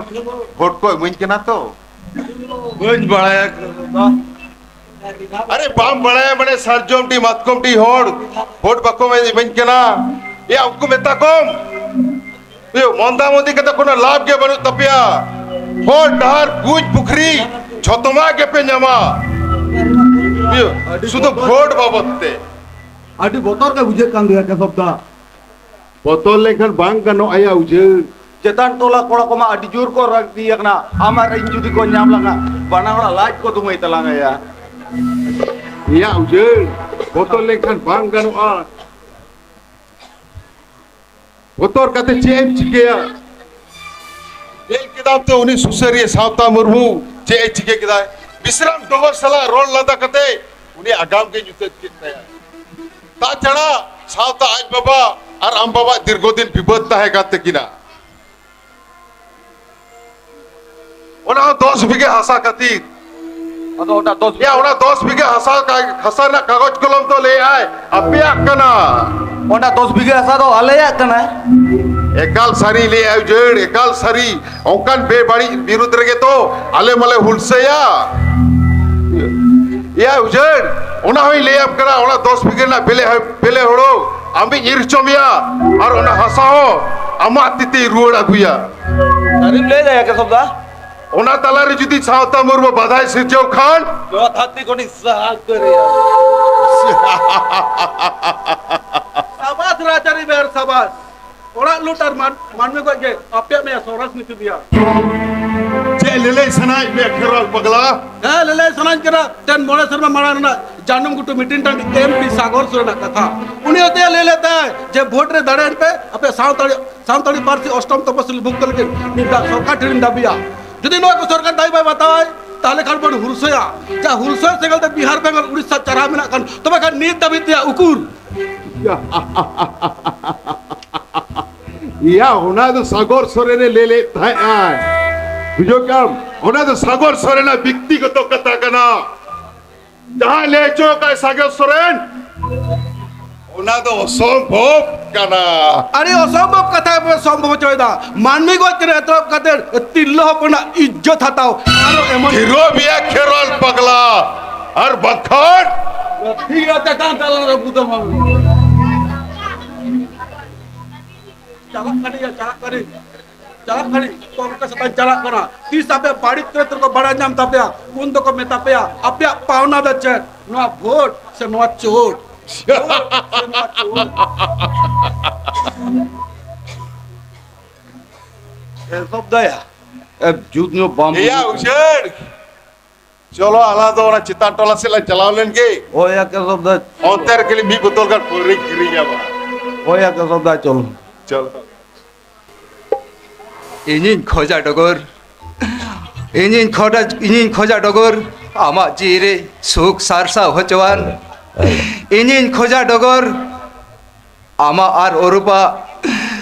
ᱵᱷᱳᱴ ᱠᱚ ᱮᱢᱟᱹᱧ ᱠᱟᱱᱟ ᱛᱚ? ᱵᱟᱹᱧ ᱵᱟᱲᱟᱭᱟ᱾ ᱟᱨᱮ, ᱵᱟᱢ ᱵᱟᱲᱟᱭᱟ ᱢᱟᱱᱮ ᱥᱟᱨᱡᱚᱢ ᱰᱤ ᱢᱟᱛᱠᱚᱢ ᱰᱤ ᱦᱚᱲ ᱵᱷᱳᱴ ᱵᱟᱠᱚ ᱮᱢᱟᱹᱧ ᱠᱟᱱᱟ? ᱮᱭᱟ, ᱩᱱᱠᱩ ᱢᱮᱛᱟ ᱠᱚᱢ᱾ ᱮᱭᱟ, ᱢᱚᱱᱫᱟ ᱢᱚᱱᱫᱤ ᱠᱟᱛᱮ ᱠᱳᱱᱳ ᱞᱟᱵᱷ ᱜᱮ ᱵᱟᱹᱱᱩᱜ ᱛᱟᱯᱮᱭᱟ᱾ ᱦᱚᱨ, ᱰᱟᱦᱟᱨ, ᱠᱩᱧ, ᱯᱩᱠᱷᱨᱤ ᱡᱷᱚᱛᱚᱢᱟᱜ ᱜᱮᱯᱮ ᱧᱟᱢᱟ᱾ ᱮᱭᱟ, ᱥᱩᱫᱷᱩ ᱵᱷᱳᱴ ᱵᱟᱵᱚᱫ ᱛᱮ᱾ ᱟᱹᱰᱤ ᱵᱚᱛᱚᱨ ᱜᱮ ᱵᱩᱡᱷᱟᱹᱜ ᱠᱟᱱ ᱜᱮᱭᱟ ᱠᱮᱥᱚᱵ ᱫᱟ᱾ ᱵᱚᱛᱚᱨ ᱞᱮᱱᱠᱷᱟᱱ ᱵᱟᱝ ᱜᱟᱱᱚᱜ ᱟᱭᱟ ᱩᱡᱟᱹᱲ᱾ ᱪᱮᱛᱟᱱ ᱴᱚᱞᱟ ᱠᱚᱲᱟ ᱠᱚᱢᱟ ᱟᱹᱰᱤ ᱡᱳᱨ ᱠᱚ ᱨᱟᱹᱜᱤ ᱟᱠᱟᱱᱟ, ᱟᱢ ᱟᱨ ᱤᱧ ᱡᱩᱫᱤ ᱠᱚ ᱧᱟᱢ ᱞᱟᱝᱟ, ᱵᱟᱱᱟ ᱦᱚᱲᱟᱜ ᱞᱟᱡ ᱠᱚ ᱫᱩᱢᱟᱹᱭ ᱛᱟᱞᱟᱝ ᱟᱭᱟ᱾ ᱮᱭᱟ ᱩᱡᱟᱹᱲ, ᱵᱚᱛᱚᱨ ᱞᱮᱱᱠᱷᱟᱱ ᱵᱟᱝ ᱜᱟᱱᱚᱜᱼᱟ᱾ ᱵᱚᱛᱚᱨ ᱠᱟᱛᱮ ᱪᱮᱫ ᱮᱢ ᱪᱤᱠᱟᱹᱭᱟ? ᱛᱟᱭᱚᱢ ᱛᱮ ᱩᱱᱤ ᱥᱩᱥᱟᱹᱨᱤᱭᱟᱹ ᱥᱟᱶᱛᱟ ᱢᱩᱨᱢᱩ ᱪᱮᱫ ᱮ ᱪᱤᱠᱟᱹ ᱠᱮᱫᱟᱭ? ᱵᱤᱥᱨᱟᱢ ᱰᱚᱜᱚᱨ ᱥᱟᱞᱟᱜ ᱨᱚᱲ ᱞᱟᱸᱫᱟ ᱠᱟᱛᱮ ᱩᱱᱤ ᱟᱜᱟᱢ ᱜᱮ ᱧᱩᱛᱟᱹᱛ ᱠᱮᱫ ᱛᱟᱭᱟ᱾ ᱛᱟᱪᱷᱟᱲᱟ ᱥᱟᱶᱛᱟ ᱟᱡ ᱵᱟᱵᱟ ᱟᱨ ᱟᱢ ᱵᱟᱵᱟ ᱫᱤᱨᱜᱷᱚ ᱫᱤᱱ ᱵᱤᱵᱟᱹᱫ ᱛᱟᱦᱮᱸ ᱠᱟᱱ ᱛᱟᱹᱠᱤᱱᱟ᱾ ᱚᱱᱟ ᱦᱚᱸ ᱫᱚᱥ ᱵᱤᱜᱷᱟᱹ ᱦᱟᱥᱟ ᱠᱷᱟᱹᱛᱤᱨ᱾ ᱟᱫᱚ ᱚᱱᱟ ᱫᱚᱥ ᱭᱟ, ᱚᱱᱟ ᱫᱚᱥ ᱵᱤᱜᱷᱟᱹ ᱦᱟᱥᱟ ᱠᱟ-, ᱦᱟᱥᱟ ᱨᱮᱱᱟᱜ ᱠᱟᱜᱚᱡᱽ ᱠᱚᱞᱚᱢ ᱫᱚ ᱞᱟᱹᱭ ᱟᱭ ᱟᱯᱮᱭᱟᱜ ᱠᱟᱱᱟ᱾ ᱚᱱᱟ ᱫᱚᱥ ᱵᱤᱜᱷᱟᱹ ᱦᱟᱥᱟ ᱫᱚ ᱟᱞᱮᱭᱟᱜ ᱠᱟᱱᱟ᱾ ᱮᱠᱟᱞ ᱥᱟᱹᱨᱤ ᱞᱟᱹᱭ ᱟᱭ ᱩᱡᱟᱹᱲ, ᱮᱠᱟᱞ ᱥᱟᱹᱨᱤ᱾ ᱚᱱᱠᱟᱱ ᱵᱮᱵᱟᱹᱲᱤᱡ ᱵᱤᱨᱩᱫᱽ ᱨᱮᱜᱮ ᱛᱚ ᱟᱞᱮ ᱢᱟᱞᱮ ᱦᱩᱞᱥᱟᱹᱭᱟ᱾ ᱮᱭᱟ ᱩᱡᱟᱹᱲ, ᱚᱱᱟ ᱦᱚᱸᱧ ᱞᱟᱹᱭᱟᱢ ᱠᱟᱱᱟ, ᱚᱱᱟ ᱫᱚᱥ ᱵᱤᱜᱷᱟᱹ ᱨᱮᱱᱟᱜ ᱵᱮᱞᱮ, ᱵᱮᱞᱮ ᱦᱳᱲᱳ ᱟᱢᱤᱧ ᱤᱨ ᱦᱚᱪᱚ ᱢᱮᱭᱟ, ᱟᱨ ᱚᱱᱟ ᱦᱟᱥᱟ ᱦᱚᱸ ᱟᱢᱟᱜ ᱛᱤ ᱛᱮᱧ ᱨᱩᱣᱟᱹᱲ ᱟᱹᱜᱩᱭᱟ᱾ ᱥᱟᱹᱨᱤᱢ ᱞᱟᱹᱭ ᱫᱟ ᱭᱟ ᱠᱮᱥᱚᱵ ᱫᱟ? ᱚᱱᱟ ᱛᱟᱞᱟᱨᱮ ᱡᱩᱫᱤ ᱥᱟᱶᱛᱟ ᱢᱩᱨᱢᱩ ᱵᱟᱫᱷᱟᱭ ᱥᱤᱨᱡᱟᱹᱣ ᱠᱷᱟᱱ, ᱱᱚᱣᱟ ᱫᱷᱟᱹᱨᱛᱤ ᱠᱷᱚᱱᱤᱧ ᱥᱟᱦᱟ ᱩᱛᱟᱹᱨᱮᱭᱟ᱾ ᱥᱟᱵᱟᱥ ᱨᱟᱡᱽᱟᱹᱨᱤ ᱢᱮᱭᱟᱨ, ᱥᱟᱵᱟᱥ᱾ ᱚᱲᱟᱜ ᱞᱩᱴ ᱟᱨ ᱢᱟᱱ-, ᱢᱟᱹᱱᱢᱤ ᱜᱚᱡ ᱜᱮ ᱟᱯᱮᱭᱟᱜ ᱢᱮᱭᱟ ᱥᱚᱨᱟᱥ ᱱᱤᱛᱤ ᱫᱮᱭᱟ᱾ ᱪᱮᱫ ᱞᱟᱹᱞᱟᱹᱭ ᱥᱟᱱᱟᱭᱮᱫ ᱢᱮᱭᱟ ᱠᱷᱮᱨᱣᱟᱞ ᱯᱟᱜᱽᱞᱟ? ᱦᱮᱸ, ᱞᱟᱹᱞᱟᱹᱭ ᱥᱟᱱᱟᱧ ᱠᱟᱱᱟ᱾ ᱛᱮᱱ ᱢᱚᱬᱮ ᱥᱮᱨᱢᱟ ᱢᱟᱲᱟᱝ ᱨᱮᱱᱟᱜ ᱡᱟᱹᱱᱩᱢ ᱜᱷᱩᱴᱩ ᱢᱤᱴᱤᱝ ᱴᱟᱺᱰᱤ ᱮᱢ ᱯᱤ ᱥᱟᱜᱚᱨ ᱥᱚᱨᱮᱱᱟᱜ ᱠᱟᱛᱷᱟ᱾ ᱩᱱᱤ ᱦᱚᱸᱛᱚ ᱞᱟᱹᱭ ᱞᱮᱫ ᱛᱟᱭ ᱡᱮ ᱵᱷᱳᱴ ᱨᱮ ᱫᱟᱲᱮᱭᱟᱜ ᱯᱮ, ᱟᱯᱮ ᱥᱟᱱᱛᱟᱲᱤ, ᱥᱟᱱᱛᱟᱲᱤ ᱯᱟᱹᱨᱥᱤ ᱚᱥᱴᱚᱢ ᱛᱚᱯᱚᱥᱤᱞ ᱵᱷᱩᱠᱛᱚ ᱞᱟᱹᱜᱤᱫ ᱢᱤᱫ ᱫᱷᱟᱣ ᱥᱚᱨᱠᱟᱨ ᱴᱷᱮᱱ ᱫᱟᱹᱵᱤᱭᱟ᱾ ᱡᱩᱫᱤ ᱱᱚᱣᱟ ᱠᱚ ᱥᱚᱨᱠᱟᱨ ᱫᱟᱹᱵᱤ ᱵᱟᱭ ᱵᱟᱛᱟᱣᱟᱭ, ᱛᱟᱦᱞᱮ ᱠᱷᱟᱱ ᱵᱚᱱ ᱦᱩᱞᱥᱟᱹᱭᱟ᱾ ᱡᱟ ᱦᱩᱞᱥᱟᱹᱭ ᱥᱮᱸᱜᱮᱞ ᱛᱮ ᱵᱤᱦᱟᱨ, ᱵᱮᱝᱜᱚᱞ, ᱩᱲᱤᱥᱥᱟ ᱪᱟᱨᱦᱟᱣ ᱢᱮᱱᱟᱜ ᱠᱷᱟᱱ, ᱛᱚᱵᱮ ᱠᱷᱟᱱ ᱱᱤᱛ ᱫᱷᱟᱹᱵᱤᱡ ᱛᱮᱭᱟᱜ ᱩᱠᱩᱨ? ᱭᱟ, ᱚᱱᱟ ᱫᱚ ᱥᱟᱜᱚᱨ ᱥᱚᱨᱮᱱᱮ ᱞᱟᱹᱭ ᱞᱮᱫ ᱛᱟᱦᱮᱸᱫ ᱟᱭ᱾ ᱵᱩᱡᱷᱟᱹᱣ ᱠᱮᱜᱼᱟᱢ? ᱚᱱᱟ ᱫᱚ ᱥᱟᱜᱚᱨ ᱥᱚᱨᱮᱱᱟᱜ ᱵᱮᱠᱛᱤᱜᱚᱛᱚ ᱠᱟᱛᱷᱟ ᱠᱟᱱᱟ᱾ ᱡᱟᱦᱟᱸᱭ ᱞᱟᱹᱭ ᱦᱚᱪᱚ ᱟᱠᱟᱫ ᱥᱟᱜᱚᱨ ᱥᱚᱨᱮᱱ, ᱚᱱᱟ ᱫᱚ ᱚᱥᱚᱢᱵᱷᱚᱵ ᱠᱟᱱᱟ᱾ ᱟᱹᱰᱤ ᱚᱥᱚᱢᱵᱷᱚᱵ ᱠᱟᱛᱷᱟ ᱯᱮ ᱥᱚᱢᱵᱷᱚᱵ ᱦᱚᱪᱚᱭᱮᱫᱟ᱾ ᱢᱟᱹᱱᱢᱤ ᱜᱚᱡ ᱠᱷᱚᱱ ᱮᱛᱚᱦᱚᱵ ᱠᱟᱛᱮ ᱛᱤᱨᱞᱟᱹ ᱦᱚᱯᱚᱱᱟᱜ ᱤᱡᱽᱡᱚᱛ ᱦᱟᱛᱟᱣ, ᱟᱨᱚ ᱮᱢᱚᱱ ᱛᱷᱤᱨᱚᱜ ᱢᱮᱭᱟ ᱠᱷᱮᱨᱣᱟᱞ ᱯᱟᱜᱽᱞᱟ, ᱟᱨ ᱵᱟᱝᱠᱷᱟᱱ ᱴᱷᱤᱠ ᱜᱮᱭᱟ, ᱪᱮᱛᱟᱱ ᱛᱟᱞᱟ ᱨᱮ ᱵᱩᱫᱟᱹ ᱢᱟ᱾ ᱪᱟᱞᱟᱜ ᱠᱟᱹᱱᱟᱹᱧ, ᱪᱟᱞᱟᱜ ᱠᱟᱹᱱᱟᱹᱧ, ᱪᱟᱞᱟᱜ ᱠᱟᱹᱱᱟᱹᱧ, ᱠᱚᱝᱜᱨᱮᱥ ᱥᱟᱛᱟᱧ ᱪᱟᱞᱟᱜ ᱠᱟᱱᱟ᱾ ᱛᱤᱥ ᱟᱯᱮ ᱵᱟᱹᱲᱤᱡ ᱪᱚᱨᱤᱛᱨᱚ ᱠᱚ ᱵᱟᱲᱟᱭ ᱧᱟᱢ ᱛᱟᱯᱮᱭᱟ, ᱩᱱ ᱫᱚᱠᱚ ᱢᱮᱛᱟ ᱯᱮᱭᱟ, ᱟᱯᱮᱭᱟᱜ ᱯᱟᱣᱱᱟ ᱫᱚ ᱪᱮᱫ? ᱱᱚᱣᱟ ᱵᱷᱳᱴ ᱥᱮ ᱱᱚᱣᱟ ᱪᱳᱴ? ᱵᱷᱳᱴ ᱥᱮ ᱱᱚᱣᱟ ᱪᱳᱴ? ᱮ, ᱥᱚᱵᱫᱟᱭᱟ, ᱮ, ᱡᱩᱛ ᱧᱚᱜ ᱵᱟᱢ ᱮᱭᱟ ᱵᱩᱡᱷᱟᱹᱣ ᱩᱪᱟᱹᱲ᱾ ᱪᱚᱞᱚ, ᱟᱞᱟᱝ ᱫᱚ ᱚᱱᱟ ᱪᱮᱛᱟᱱ ᱴᱚᱞᱟ ᱥᱮᱫ ᱞᱟᱝ ᱪᱟᱞᱟᱣ ᱞᱮᱱ ᱜᱮ᱾ ᱦᱳᱭ, ᱭᱟ ᱠᱮᱥᱚᱵ ᱫᱟ᱾ ᱚᱱᱛᱮ ᱨᱮ ᱠᱷᱟᱹᱞᱤ ᱢᱤᱫ ᱵᱳᱛᱚᱞ ᱜᱟᱱ ᱯᱟᱹᱣᱨᱟᱹᱧ ᱠᱤᱨᱤᱧᱟ ᱵᱟ᱾ ᱦᱳᱭ, ᱭᱟ ᱠᱮᱥᱚᱵ ᱫᱟ, ᱪᱚᱞ᱾ ᱪᱚᱞᱚ᱾ ᱤᱧᱤᱧ ᱠᱷᱚᱡᱟ ᱰᱚᱜᱚᱨ, ᱤᱧᱤᱧ ᱠᱷᱚᱡᱟ, ᱤᱧᱤᱧ ᱠᱷᱚᱡᱟ ᱰᱚᱜᱚᱨ, ᱟᱢᱟᱜ ᱡᱤᱣᱤ ᱨᱮ ᱥᱩᱠ ᱥᱟᱨᱥᱟᱣ ᱦᱚᱪᱚᱣᱟᱱ᱾ ᱤᱧᱤᱧ ᱠᱷᱚᱡᱟ ᱰᱚᱜᱚᱨ, ᱟᱢᱟᱜ ᱟᱨ ᱚᱨᱩᱯᱟᱜ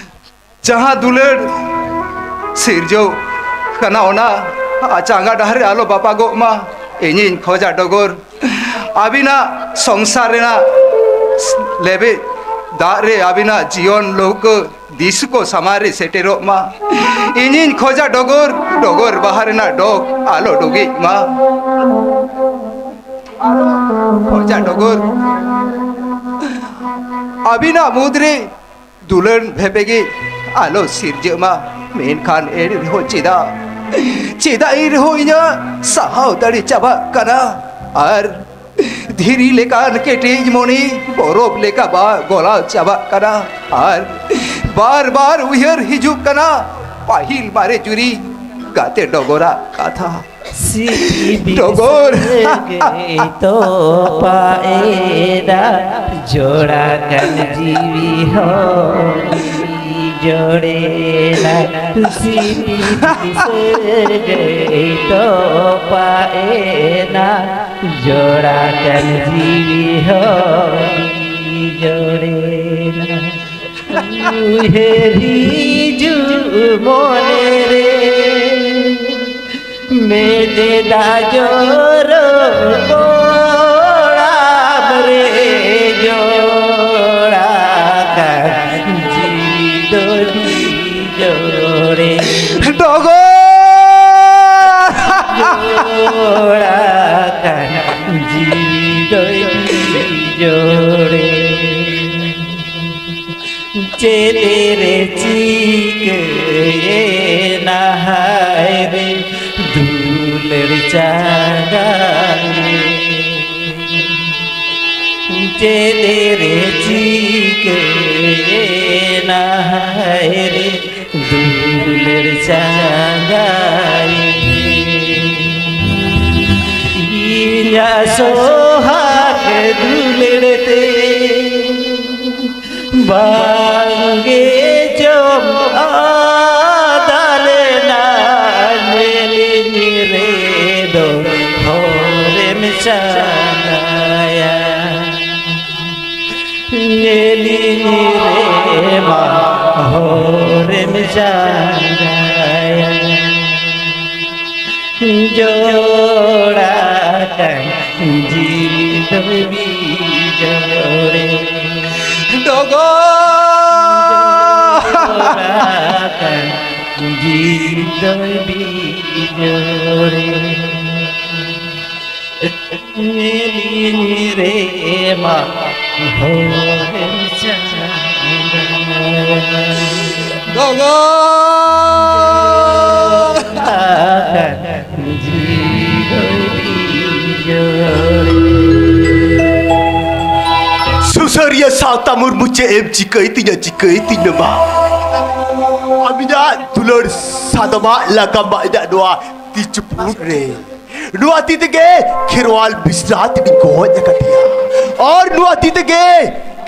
ᱡᱟᱦᱟᱸ ᱫᱩᱞᱟᱹᱲ ᱥᱤᱨᱡᱟᱹᱣ ᱠᱟᱱᱟ, ᱚᱱᱟ ᱪᱟᱸᱜᱟ ᱰᱟᱦᱟᱨ ᱨᱮ ᱟᱞᱚ ᱵᱟᱯᱟᱜᱚᱜ ᱢᱟ᱾ ᱤᱧᱤᱧ ᱠᱷᱚᱡᱟ ᱰᱚᱜᱚᱨ, ᱟᱹᱵᱤᱱᱟᱜ ᱥᱚᱝᱥᱟᱨ ᱨᱮᱱᱟᱜ ᱞᱮᱵᱮᱫ ᱫᱟᱜ ᱨᱮ ᱟᱹᱵᱤᱱᱟᱜ ᱡᱤᱭᱚᱱ ᱞᱟᱹᱣᱠᱟᱹ ᱫᱤᱥ ᱠᱚ ᱥᱟᱢᱟᱝ ᱨᱮ ᱥᱮᱴᱮᱨᱚᱜ ᱢᱟ᱾ ᱤᱧᱤᱧ ᱠᱷᱚᱡᱟ ᱰᱚᱜᱚᱨ, ᱰᱚᱜᱚᱨ ᱵᱟᱦᱟ ᱨᱮᱱᱟᱜ ᱰᱚᱜᱽ ᱟᱞᱚ ᱰᱩᱜᱤᱜ ᱢᱟ᱾ ᱠᱷᱚᱡᱟ ᱰᱚᱜᱚᱨ, ᱟᱹᱵᱤᱱᱟᱜ ᱢᱩᱫᱽᱨᱮ ᱫᱩᱞᱟᱹᱲ ᱵᱷᱮᱯᱮᱜᱮ ᱟᱞᱚ ᱥᱤᱨᱡᱟᱹᱜ ᱢᱟ᱾ ᱢᱮᱱᱠᱷᱟᱱ ᱮᱱ ᱨᱮᱦᱚᱸ ᱪᱮᱫᱟᱜ, ᱪᱮᱫᱟᱜ ᱮᱱ ᱨᱮᱦᱚᱸ ᱤᱧᱟᱹᱜ ᱥᱟᱦᱟᱣ ᱫᱟᱲᱮ ᱪᱟᱵᱟᱜ ᱠᱟᱱᱟ? ᱟᱨ ᱫᱷᱤᱨᱤ ᱞᱮᱠᱟᱱ ᱠᱮᱴᱮᱡ ᱢᱚᱱᱮ ᱵᱚᱨᱚᱯᱷ ᱞᱮᱠᱟ ᱵᱟ ᱜᱚᱞᱟᱣ ᱪᱟᱵᱟᱜ ᱠᱟᱱᱟ᱾ ᱟᱨ ᱵᱟᱨ ᱵᱟᱨ ᱩᱭᱦᱟᱹᱨ ᱦᱤᱡᱩᱜ ᱠᱟᱱᱟ ᱯᱟᱹᱦᱤᱞ ᱢᱟᱨᱮ ᱡᱩᱨᱤ ᱜᱟᱛᱮ ᱰᱚᱜᱚᱨᱟᱜ ᱠᱟᱛᱷᱟ᱾ ᱰᱚᱜᱚᱨ᱾ ᱛᱚᱯᱟᱜ ᱮᱱᱟ, ᱡᱚᱲᱟ ᱠᱟᱱ ᱡᱤᱣᱤ ᱦᱚᱸ ᱡᱚᱲᱮᱱᱟ᱾ ᱥᱤᱯᱤ ᱥᱟᱹᱜᱟᱹᱭ ᱛᱚᱯᱟᱜ ᱮᱱᱟ, ᱡᱚᱲᱟ ᱠᱟᱱ ᱡᱤᱣᱤ ᱦᱚᱸ ᱡᱚᱲᱮᱱᱟ᱾ ᱩᱭᱦᱟᱹᱨ ᱦᱤᱡᱩᱜ ᱢᱚᱱᱮ ᱨᱮ, ᱢᱮᱫ ᱫᱟᱜ ᱡᱚᱨᱚ ᱠᱚᱲᱟᱢ ᱨᱮ ᱡᱚᱲᱟ ᱠᱟᱱ ᱡᱤᱣᱤ ᱫᱚ ᱡᱚᱲᱮ᱾ ᱰᱚᱜᱚᱨ! ᱡᱚᱲᱟ ᱠᱟᱱ ᱡᱤᱣᱤ ᱫᱚ ᱡᱚᱲᱮ᱾ ᱪᱮᱫ ᱨᱮ ᱪᱤᱠᱟᱹᱭᱮᱱᱟ ᱦᱟᱭ ᱨᱮ ᱫᱩᱞᱟᱹᱲ ᱪᱟᱸᱜᱟ ᱨᱮ? ᱪᱮᱫ ᱨᱮ ᱪᱤᱠᱟᱹᱭᱮᱱᱟ ᱦᱟᱭ ᱨᱮ ᱫᱩᱞᱟᱹᱲ ᱪᱟᱸᱜᱟ ᱨᱮ? ᱤᱧᱟᱜ ᱥᱚᱦᱟᱜ ᱫᱩᱞᱟᱹᱲ ᱛᱮ ᱵᱟᱝᱜᱮ ᱪᱚᱢ ᱟᱫᱟ᱾ ᱢᱟ ᱦᱚᱨᱮᱢ ᱡᱟᱸᱜᱟᱭᱟ᱾ ᱡᱚᱲᱟ ᱠᱟᱱ ᱡᱤᱣᱤ ᱫᱚ ᱵᱤᱡᱚᱲᱮ᱾ ᱰᱚᱜᱚᱨ᱾ ᱡᱚᱲᱟ ᱠᱟᱱ ᱡᱤᱣᱤ ᱫᱚ ᱵᱤᱡᱚᱲᱮ᱾ ᱧᱮᱞᱤᱧ ᱨᱮ ᱢᱟ ᱦᱚᱨᱮᱢ ᱪᱟᱸᱫᱟ᱾ ᱜᱚᱜᱚ᱾ ᱡᱤᱣᱤ ᱫᱚᱭ ᱵᱤᱡᱚᱲᱮ᱾ ᱥᱩᱥᱟᱹᱨᱤᱭᱟᱹ ᱥᱟᱶᱛᱟ ᱢᱩᱨᱢᱩ, ᱪᱮᱫ ᱮᱢ ᱪᱤᱠᱟᱹᱭ ᱛᱤᱧᱟ, ᱪᱤᱠᱟᱹᱭ ᱛᱤᱧᱟ ᱢᱟ? ᱟᱢ ᱤᱧᱟᱜ ᱫᱩᱞᱟᱹᱲ ᱥᱟᱫᱚᱢᱟᱜ ᱞᱟᱜᱟᱢ ᱢᱟ ᱤᱧᱟᱜ ᱱᱚᱣᱟ ᱛᱤ ᱪᱩᱯᱩᱫ ᱨᱮ᱾ ᱱᱚᱣᱟ ᱛᱤ ᱛᱮᱜᱮ ᱠᱷᱮᱨᱣᱟᱞ ᱵᱤᱥᱨᱟᱛ ᱤᱧ ᱜᱚᱡ ᱟᱠᱟᱫᱮᱭᱟ᱾ ᱟᱨ ᱱᱚᱣᱟ ᱛᱤ ᱛᱮᱜᱮ